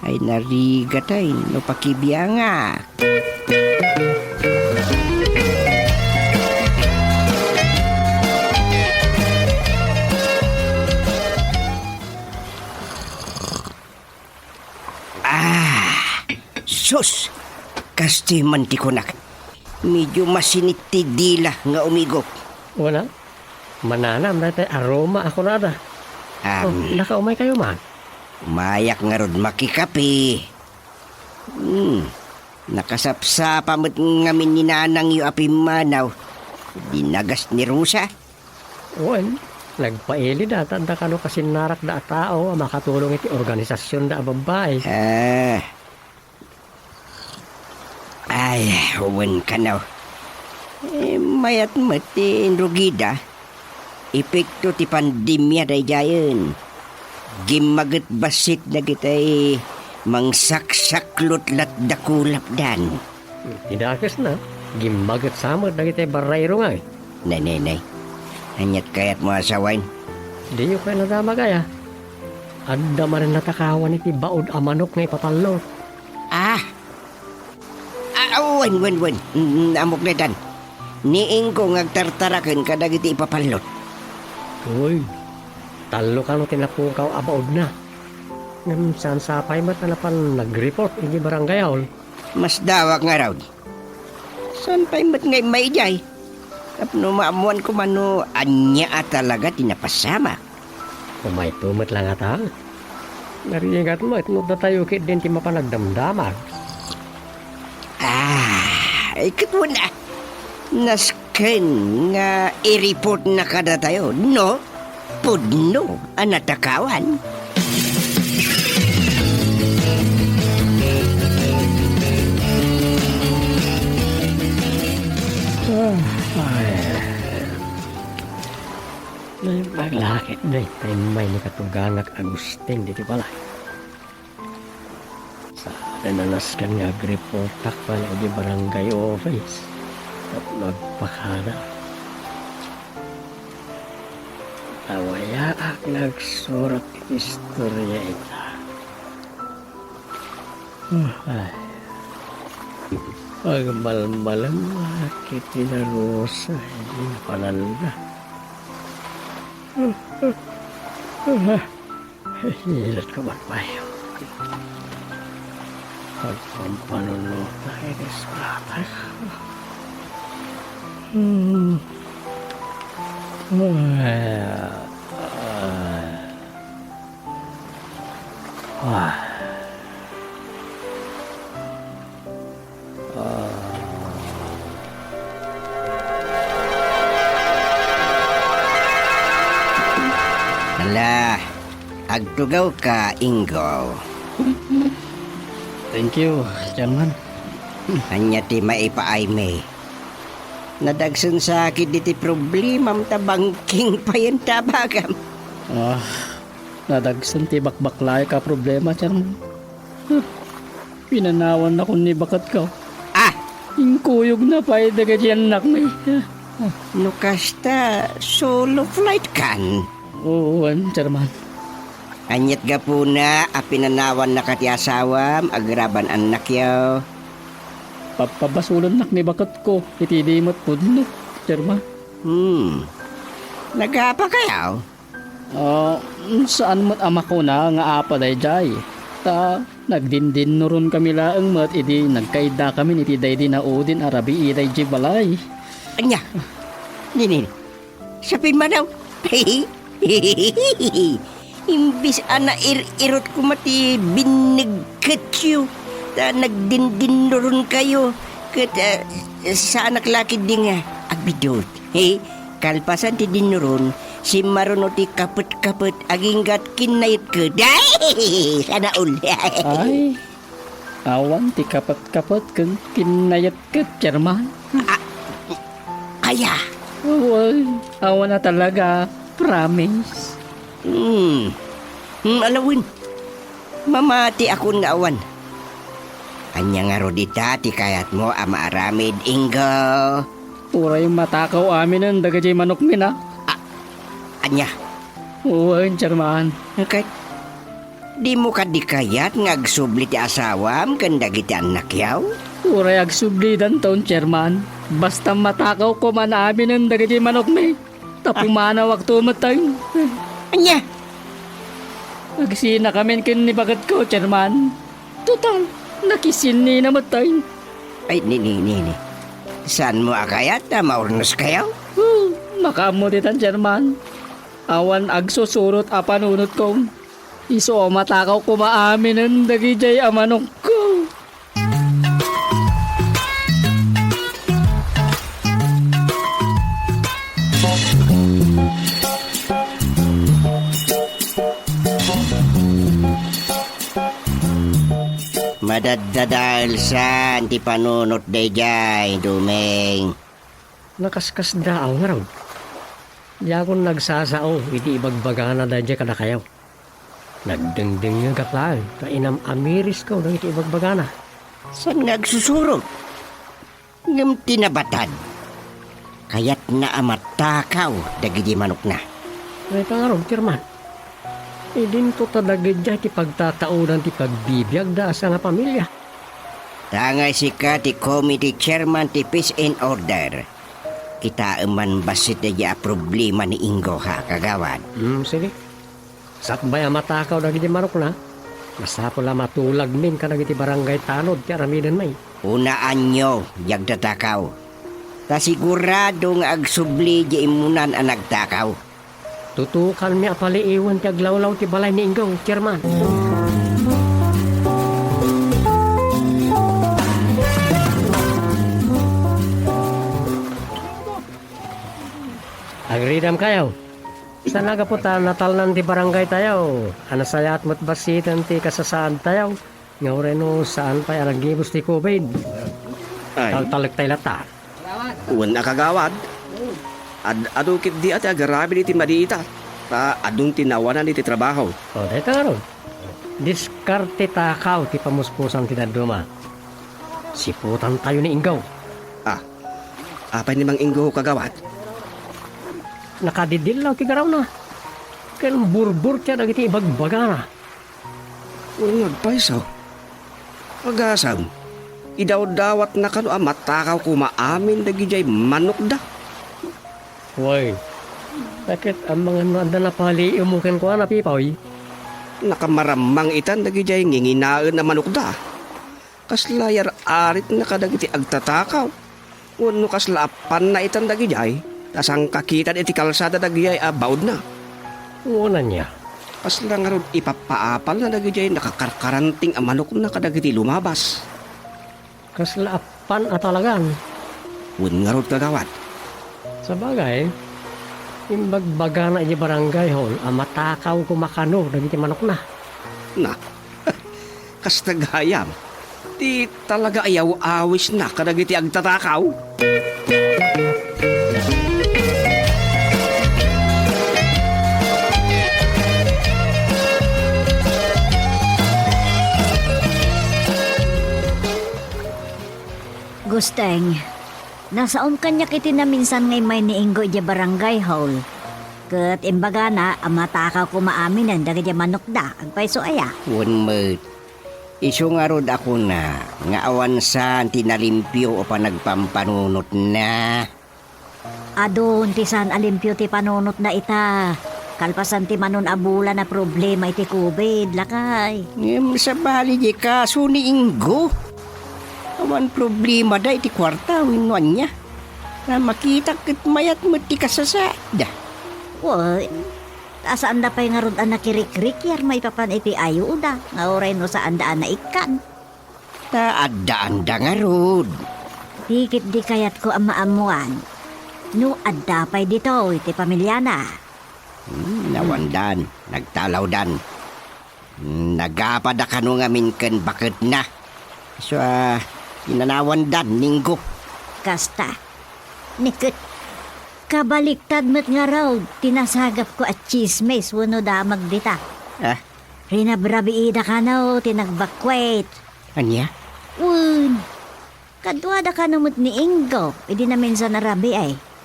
Ay, narigatay no pakibiangak. Ah, sus! Kastoy man ti kunak. Medyo masinit ti dila nga umigop. Wala. Mananam daytoy aroma a kunada. Am. Oh, nakaumay kayo man? Umayak ngarud makikape. Hmm. Nakasapsapa met ngamin ni nanangyo a pimmanaw. Dinagas ni Rosa. Wen, nagpailida ta adda kano kasinnarakda a tao a makatulong iti organisasionda a babbai. Ah. Ay, wen kano. Eh, mayat met ti inrugida. Epekto ti pandemia daydiayen. Gimmaget bassit dagitay mangsaksaklot latda kulapdan. Ti dakesna, gimmaget sa met dagitay barrayro ngay. Nay, nay, nay. Aniat kayatmo a sawen? Diyo pay nadamag aya. Adda manen natakawan iti baud a manok nga ipapallot. Ah! Ah, wen, wen, wen. Mm, ammok daytan. Ni Ingo nga agtartaraken kadagiti ipapallot. Uy, tallo kano ti napukaw a baudna. Ngem saan sapay met a napan nag-report iti barangay hall. Masdawak ngarud. Saan pay met nga imma idiay? Tapno maammoan koma no ania a talaga ti napasamak. Umayto met la ngata. Narigat met no datayo ketdin ti mapan agdamdamag. Ah, ket wen a. Nasken nga i-report na kadatayo, no? Pudno a natakawan. Ah, ay. Naimbag la ket dayta immay ni Katugangak Agustin ditoy balay. Saan a nasken nga agreportak pay iti barangay office tapno agpakada. Nawayaak nga agsurat iti istoria ita. Ay. Agmalmalem ket ti narusa iti napananda. Ilat ko man pay. Agpampanunotak iti suratak. Hmm. Ah. Ah. Ah. Hala, agtugawka, Ingo. Thank you, Chairman. Ania ti maipaaymi? Nadagsen sakit diti problemam ta bangking payen ta abagam. Ah, Nadagsen ti bakbaklayak a problema, Chairman. Huh, pinanawannakon ni baketko. Ah! Inkuyogna pay dagiti annakmi. No kasta, solo flight kan? Wen, Chairman. Ania't gapuna a pinanawannaka ti asawam agraban annakyo? Pabpabasolennak ni baketko iti di met pudno, Chairman. Hmm. Nagapakayo? Ah, saan met a makuna nga apa daydiay. Ta nagdindinnuronkami laeng met idi nagkaiddakamin iti daydi naudin a rabii daydiay balay. Ania? Nini? Sa pimmanaw? Imbis a nair-irot koma ti binneg ketyo, ta nagdindinnuronkayo, ket, ah, saanak la ketdi nga agbidot. He, kalpasan ti dinnuron, simmaruno ti kapet-kapet agingga kinnayetket. Ay, sana all. Ay, awan ti kapet-kapet ken kinnayetket, Chairman. Ah, aya? Wen, awan a talaga. Promise. Hmm. Hmm, alawen. Mamatiakon nga awan. Ania ngarud ita ti kayatmo a maaramid, Ingo? Uray matakaw aminen dagiti manokmi, a? Ah, ania? Wen, Chairman. Ket, dimo kadi kayat nga agsubli ti asawam ken dagiti annakyo? Uray agsublidanton, Chairman. Basta matakaw koma aminen dagiti manokmi. Ta pumanawakto metten. Ania? Agsinakamin ken ni baketko, Chairman. Total, nakisinnina metten. Ay, ni, ni, ni, ni. Saanmo a kayat a maurnoskayo? Hmm, makaammo ditan, Chairman. Awan agsusurot a panunotko. Isu a matakaw koma aminen dagidiay a manokko. Madaddadaelsan ti panunot daydiay, Dumeng. Nakaskasdaaw ngarud. Diakon nagsasao iti ibagbagana daydiay kadakayo. Nagdengdengngegak laeng ta inam-amirisko dagiti ibagbagana. Saan nga agsusurot? Ngem ti nabatad, kayatna a matakaw dagiti manokna. Dayta ngarud, Chairman. Idinto ta dagidiay ti pagtataodan ti pagbibiagda a sangapamilia. Ta ngay sika ti committee chairman ti Peace and Order. Kitaem man bassit daydiay a problema ni Ingo, ha, kagawad? Hmm, sige. Sakbay a matakaw dagiti manokna, masapul a matulagmin kadagiti barangay tanod ti aramidenmi. Unaanyo, diay agtatakaw. Ta sigurado nga agsubli diay immunan a nagtakaw. Tutukanmi a paliiwen ti aglawlaw ti balay ni Inggong, Chairman. Agridam kayo. Sana gapu ta natalnan ti barangay tayo, a nasayaat met bassiten ti kasasaad tayo, nga uray no saan pay a naggibus ti covid. Ay. Taltalek tayo latta. Wen a kagawad. Ad-adu ketdi a ti agaramid iti madi ita, ta adun ti nawanan iti trabaho. O, dayta ngarud. Diskarte takaw ti pamuspusan ti dadduma. Siputan tayo ni Inggaw. Ah, apay ni Mang Inggaw, kagawad? Nakadidillaw ti garawna. Ken burburtia dagiti ibagbagana. Wen nga agpayso. Agasam, idawdawatna kano a matakaw koma amin dagidiay manokda. Wen, ta ket amangan no adda napaliiwmo kenkuana, Pipoy. Nakamaramang itan dagidiay nginginaen a manokda. Kasla yar-aritna kadagiti agtatakaw. Wenno kasla appanna itan dagidiay, ta sangkakitan iti kalsada dagidiay a baudna. Wen ania? Kasla ngarud ipappaapalna dagidiay nakakarkaranting a manokna kadagiti lumabas. Kasla appan a talagan. Wen ngarud, kagawad. Sabagay, imbagbagana idiay barangay hall a matakaw koma kano dagiti manokna. Na, kasta gayam, ti talaga a yaw-awisna kadagiti agtatakaw. Gusteng, nasaom kaniak iti naminsan nga immay ni Ingo idiay barangay hall. Ket imbagana a matakaw koma aminen dagiti manokda. Agpayso aya? Wen met. Isu ngarud a kuna nga awan saan ti nalimpio a panagpampanunotna. Adun ti saan a limpio ti panunotda ita. Kalpasan ti manon a bulan a problema iti covid, lakay. Ngem sabali diay kaso ni Ingo. Awan problemada iti kuarta wenno ania. Ta makitak ket mayat met ti kasasaadda. Wen, ta saanda pay ngarud a nakirikrikiar maipapan iti ayuda nga uray no saanda a naikkan. Ta addaanda ngarud. Ti ketdi kayatko a maammuan, no adda pay ditoy ti pamiliana. Hmm, nawandan, nagtalawdan. Hmm, nagapada kano ngamin ken baketna. Isu a, inanawandan ni Ingo. Kasta. Ni ket, kabaliktad met ngarud ti nasagapko a tsismis wenno damag dita. Ah? Rinabrabiida kano ti nagbakwet. Ania? Wen, kaduada kano met ni Ingo idi naminsan a rabii.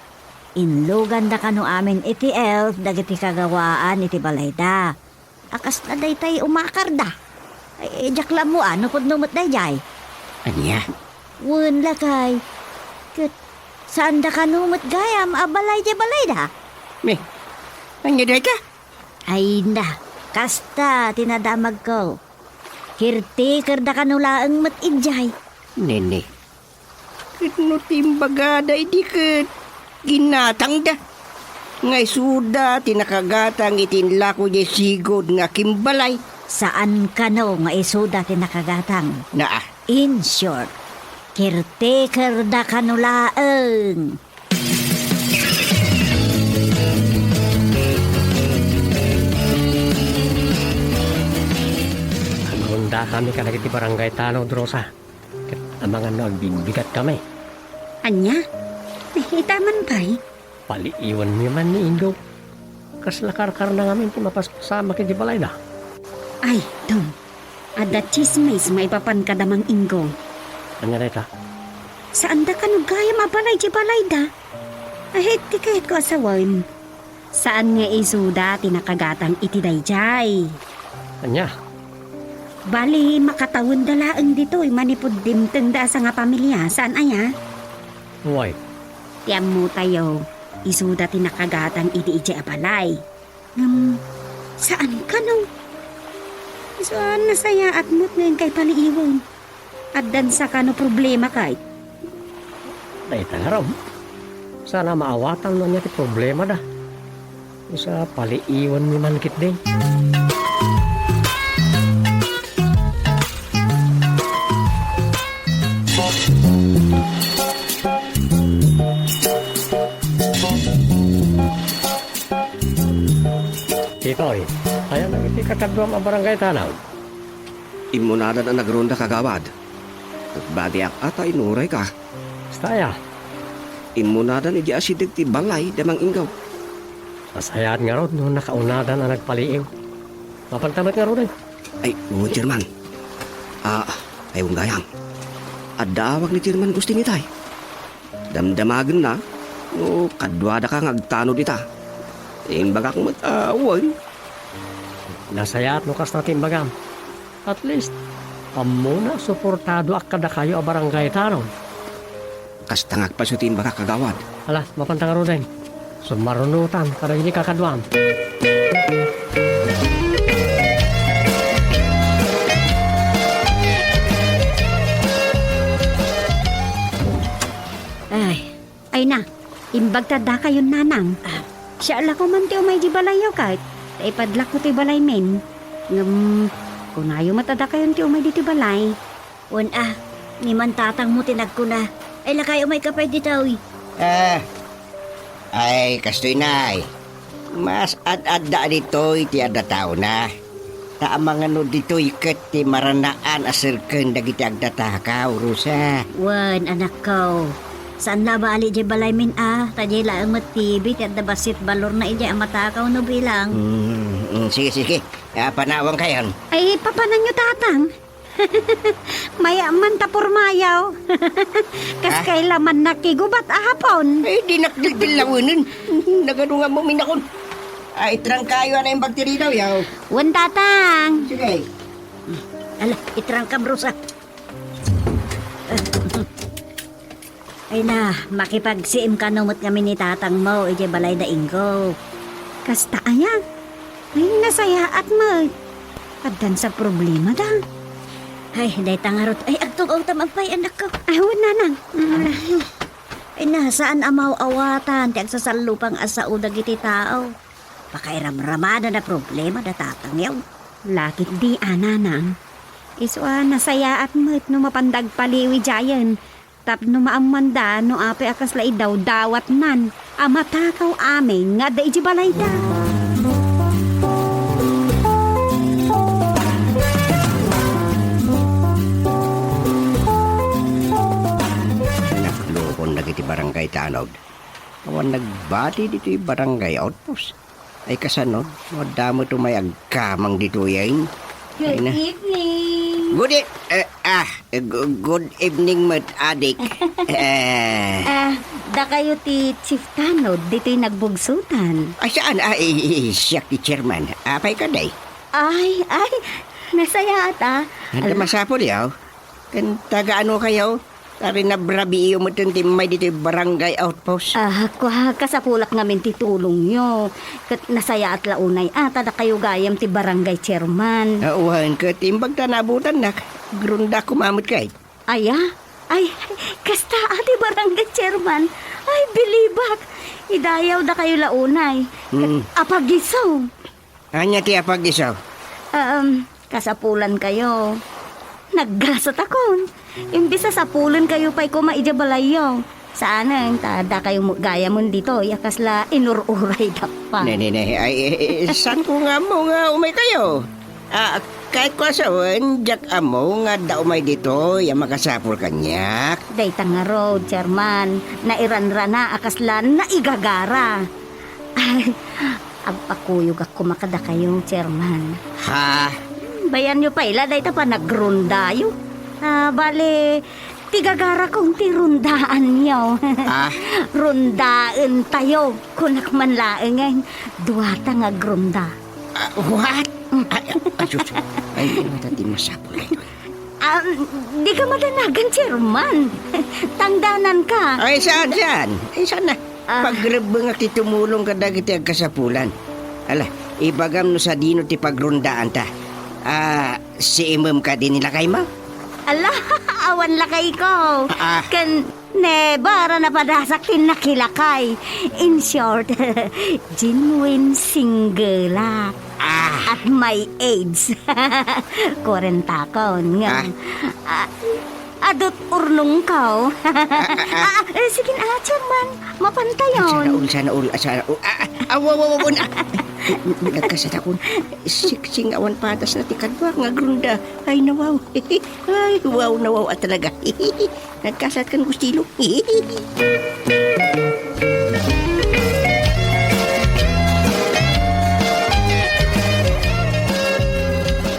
Inluganda kano amin iti elf dagiti kagawaan iti balayda. A kasla daytay umakarda. Ay, diak la ammo a no pudno met daydiay. Ania? Wen, lakay. Ket saanda kano met gayam a balay diay balayda. Me, ania dayta? Ay na, kasta ti nadamagko. Caretakerda kano laeng met idiay. Nene, ket no ti imbagada idi ket ginatangda nga isuda ti nakagatang iti inlako diay sigud nga kimbalay. Saan kano nga isuda ti nakagatang. Naa. In short, caretakerda kano laeng. Agunda kami kadagiti barangay tanod, Rosa. Ket amangan no agbigbigat kami. Ania? Ita man pay? Paliiwanmi man ni Ingo. Kasla karkarna ngamin ti mapaspasamak iti balayda. Ay, Tom. Adda tsismis maipapan kada Mang Ingo. Ania dayta? Saanda kano gayam a balay diay balayda. Ay, ti kayatko a sawen. Saan nga isuda ti nakagatang iti daydiay. Ania? Bali, makatawenda laeng ditoy manipud dimtengda a sangapamilia, saan aya? Way. Ti ammotayo, isuda ti nakagatang iti idiay a balay. Ngem, saan kano? Isu a nasayaat met nga inkay paliiwen. Addansa kano problema kay? Dayta ngarud. Saan a maawatan no ania ti problemada. Isu a paliiwanmi man ketdi. Titoy, aya dagiti kakaduam a barangay tanod? Immunadan a nagronda, kagawad. Ket badiak a ta inurayka. Kasta aya? Immunadan idiay asideg ti balay da Mang Ingo. Nasayaat ngarud no nakaunadan a nagpaliiw. Mapanta met ngaruden. Ay, wen, Chairman. Ah, ay, wen gayam. Adda awag ni Chairman Gustin itay. Damdamagenna no kaduadaka nga agtanod ita. Imbagak met a wen. Nasayaat no kasta ti imbagam. At least, ammona a suportadoak kadakayo a barangay tanod. Kasta nga agpaso ti imbagak, kagawad. Ala, mapanta ngaruden. Sumarunotan kadagiti kakaduam. Ay, ay na, imbag ta dakayon, nanang. Ah. Siak la koma ti umay di balayyo ket ta ipadlakko ti balaymin. Ngem, kunayo met a dakayon ti umay ditoy balay. Wen a, ni Mantatangmo ti nagkuna, ay lakay, umayka pay ditoy. Ah, ay, kastoy, nay. Mas ad-adda ditoy ti adda taona. Ta amangan no ditoy ket ti maranaan a serken dagiti agtatakaw, Rosa. Wen, anakko. Saan la bali diay balaymin a, ta diay laeng met T V ti adda bassit balorna idiay a matakaw no bilang. Mm, mm, sige, sige. Ah, panawankayon. Ay, papananyo, tatang? Maya man ta purmayaw. Kas Ah? Kay laman nakigubat a hapon. Eh, di nakdildillawenen. Nagadu nga muminakon. Ay, itrangkayo na yung bakteridaw, yaw. Wen, Tatang. Sige. Ala, itrangkam, Rosa. Ay na, makipagsiim kano met ngamin ni tatangmo idiay balay da Ingo. Kasta aya? Ay, nasayaat met. Addan sa problema da. Ay, dayta ngarud. Ay, agtug-awtam agpay, anakko. Ay, wen, nanang. Mm. Ay na, saan a maawatan ti agsasallupang a sao dagiti tao. Pakairamraman a problema da tatang yaw. Lakit di, a, nanang. Isu a nasayaat met no mapanda agpaliw idiayen. Tapno maammanda no apay a kasla idawdawatnan a matakaw amin nga adda idiay balayda. Naklukon dagiti barangay tanod. Awan nagbati ditoy barangay outpost. Ay, kasano? Madamo to may agkamang ditoy, ay. Good Ay, na. Evening. Good e-, eh, ah, gu-, good evening, met adik. Eh. Ah, dakayo ti Chief Tanod, ditoy nagbugsutan. Ay, saan? Ah, i-, i-, siak ti chairman. Apay ka, day? Ay, ay, nasayaat, ah. Anda Ala- masapul, yaw? Ken taga ano kayo? Tari nabrabiyo met ti immay ditoy barangay outpost. Ah, kua, kasapulak ngamin ti tulongyo. Ket nasayaat la unay a, ta dakayo gayam ti barangay chairman. Ah, wen, ket imbag ta naabutannak, gronda koma met kay. Aya? Ay, kasta a ti barangay chairman. Ay, bilibak. Idayaw dakayo la unay. Ket Mm. apagiso. Ania ti apag-isu? Um, kasapulankayo. Naggasatakon. Imbes a sapulenkayo pay koma idiay balayyo. Saanen, ta dakayo met gayamen ditoy a kasla inur-uray dakpa. Ne, ne, ne. Ay, eh, eh, saan ko nga ammo nga umay kayo? Ah, kahit ko asawen, diak ammo nga adda umay ditoy a makasapul kaniak. Dayta ngarud, Chairman, nairanrana a kasla naigagara. Ay, agpakuyogak koma kadakayo, Chairman. Ha? Bayanyo pay la dayta panagrondayo. Ah, bale, ti gagarakon ti rondaanyo. Ah? Rondaentayo, kunak man laengen, duata nga agronda. Ah, what? Ay, ay, ay, sus. Ay, ano ta ti masapul ito? Ah, di ka madanagan, Chairman. Tangdananka. Ay, saan, saan? Ay, saan na? Ah. Pagrebbengak ti tumulong kadagiti agkasapulan. Ala, ibagam no sadino ti pagrondaanta. Ah, siimem kadi ni lakaymo? Ala, awan lakayko. Ah. Ken never a napadasak ti nakilakay. In short, genuine single-ak. Ah. At my age. Kuarentakon, ngem, Ah. ah, adut urnongko. Ah, ah, ah. Ah, eh, sige na, Chairman. Mapantayon. Sana all, sana all, ah, sana all. Ah, ah, ah, wow, wow, wow, na. Nagkasatakon. Siksing awan patas na ti kaduak nga agronda. Ay, nawaw. Ay, wow, nawaw, ah, talaga. Nagkasat kan Gustilo.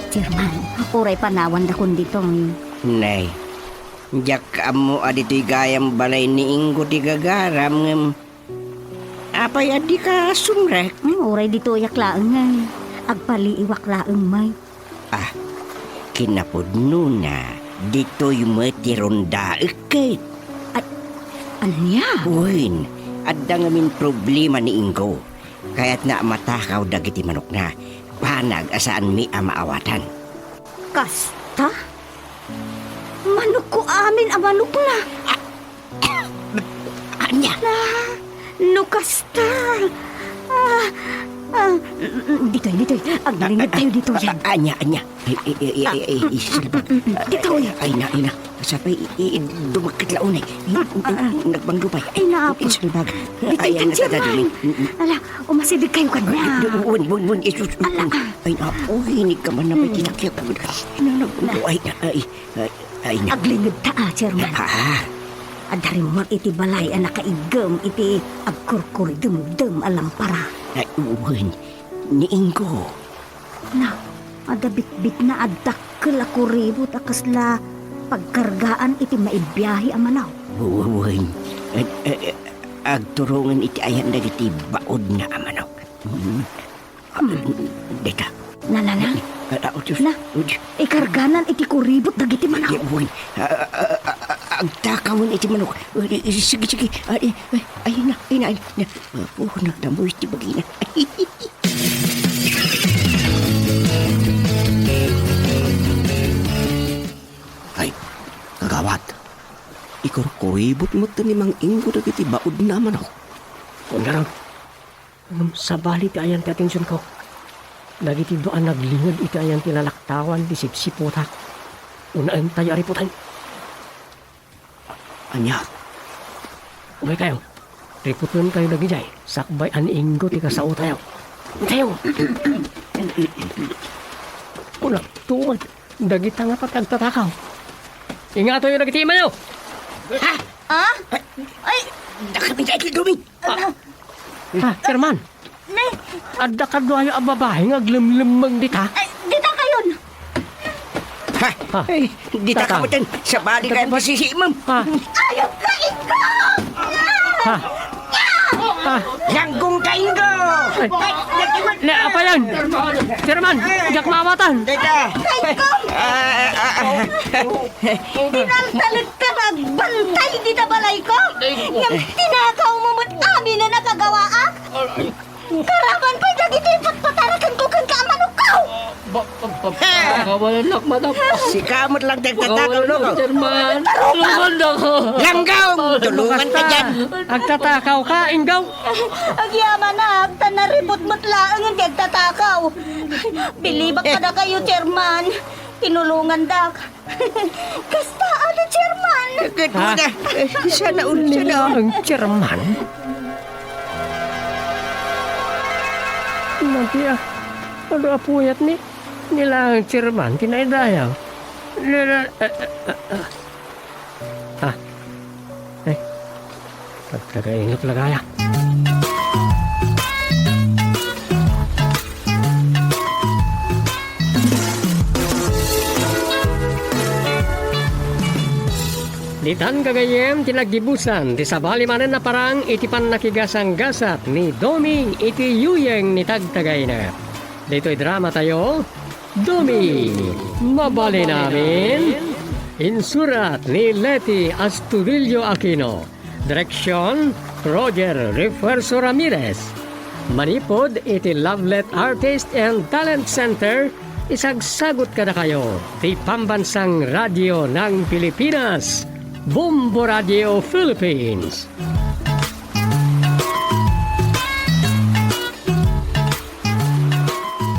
Chairman, uray panawandakon ditoy. Nay, diak ammo a ditoy gayam balay ni Ingo ti gagaram, ngem apay a dika sumrek? Hmm, uray ditoyak laeng, ay. Agpaliiwak laeng, may. Ah, kinapudnona, ditoy met ti rondaek ket. Ay, ania? Wen, adda ngamin problema ni Ingo. Kayatna a matakaw dagiti manokna, banag a saanmi a maawatan. Kasta? Manokko amin a manokna. Ah, Ania? Ah, no kasta. Ah, ah, mm, mm, ditoy, ditoy. Aglingedtayo ditoy, yan. Ah, ania, ania? Ay, ay, ay, ay, ay, ay, salbag. Mm, mm, ditoy. Ay, na, ay, na. Sapay, i-, i-, dumagkit la unay. Ah, ah. Nagbanglo pay. Ay, naapod. Salbag. Ditoy, ay, ay, yan, Chairman. Ala, umasidegkayo kaniak. Wen, wen, wen, Jesus. Ala. Ay, naapod. Inig ka man na may tinakyag. Ay, na, nagbanglo. Ay, ay. Ay, ay, na. Aglingedta, a, Chairman. Ah. Adda rimmuar iti balay a nakaiggem iti agkurkurdemdem a lampara. Ay, wen, ni Ingo. Na, adda bitbitna a dakkel Ket la kuribot a kasla pagkargaan iti maibiahe a manok. Wen, ag-, ag-, agturongen iti ayan dagiti baudna a manok. Mm. Dayta. Na, na, na. Ah, ah, Diyos. Na, Diyos. Ikarganan iti kuribot dagiti manok. Wen, ah, ah, ah, ah, agtakawen iti manok. Sige, sige. Ah, eh, eh, ay na, ay na, ay na. Ah, oh, nagdamoy ti bagina. Ay, kagawad, ikurkuribot met ni Mang Ingo dagiti baudna a manok. Kunam, ngem sabali ti ayan ti atensionko. Dagiti dua a naglinged iti ayan ti lalaktawan ti sipsiputak. Unaentayo a riputen. Ania? Umaykayo. Riputenkayo dagidiay, sakbay a ni Ingo ti kasaotayo. Intayo! Kunakto met, dagita nga pati agtatakaw. Ingatoyo dagiti imayo! Ha? Ah? Ay! Dakami daytoy, Domi! Ah, Chairman! Ne? Adda kaduayo a babae nga aglemlemmeng dita? Ay, dita kayon! Ha? Ha? Ay, dita Tata. Kabutan, sabali Tata kayan ba? Ti sisimem. Ha? Ayop ka, Ingo! Ha? Ha? Langgong ka, Ingo! Ay. Ay, nagkimat Ne, ka! Apayan! Chairman, diak maawatan! Dita! Ay, ah, ah, ah. Pinaltalek ka nga agbantay dita balay ko! Ngem tinakaw mo met amin a nakagawaak! Karaman pay dagiti patpatarakenko kenka a manokko! Ba-, ba-, ba-, Ha! Pagawalan nak, madam. Sika met lang ti agtatakaw, Pagawalan no? Nak, Chairman. Tulungan na ka. Langgong! Tulungan ka dyan! Agtatakaw ka, Ingo? Agyamanak, ta naripot met laeng ti agtatakaw. Bilibak kadakayo, Chairman. Tinulungandak. Kasta, ano, Chairman? Agad mo Ha? Na. Eh, sana all, sana all. Ang Chairman? Magia, ano a puyat ni? Nila ang Chairman, kinaidayaw. Nila, eh, eh, eh, eh. Ah. Eh. Pagkagaingot lagaya. Ditan gagayyem ti naggibusan ti sabali manen a parang iti pannakigasanggasat ni Doming iti yuyeng ni tagtagayna. Ditoy drama tayo, Doming, Mabalin Amin. Insurat ni Leti Astudillo Aquino. Direksyon, Roger Refuerzo Ramirez. Manipud iti Lovelet Artist and Talent Center, isagsagut kadakayo ti Pambansang Radio ng Pilipinas, Bombo Radio Philippines.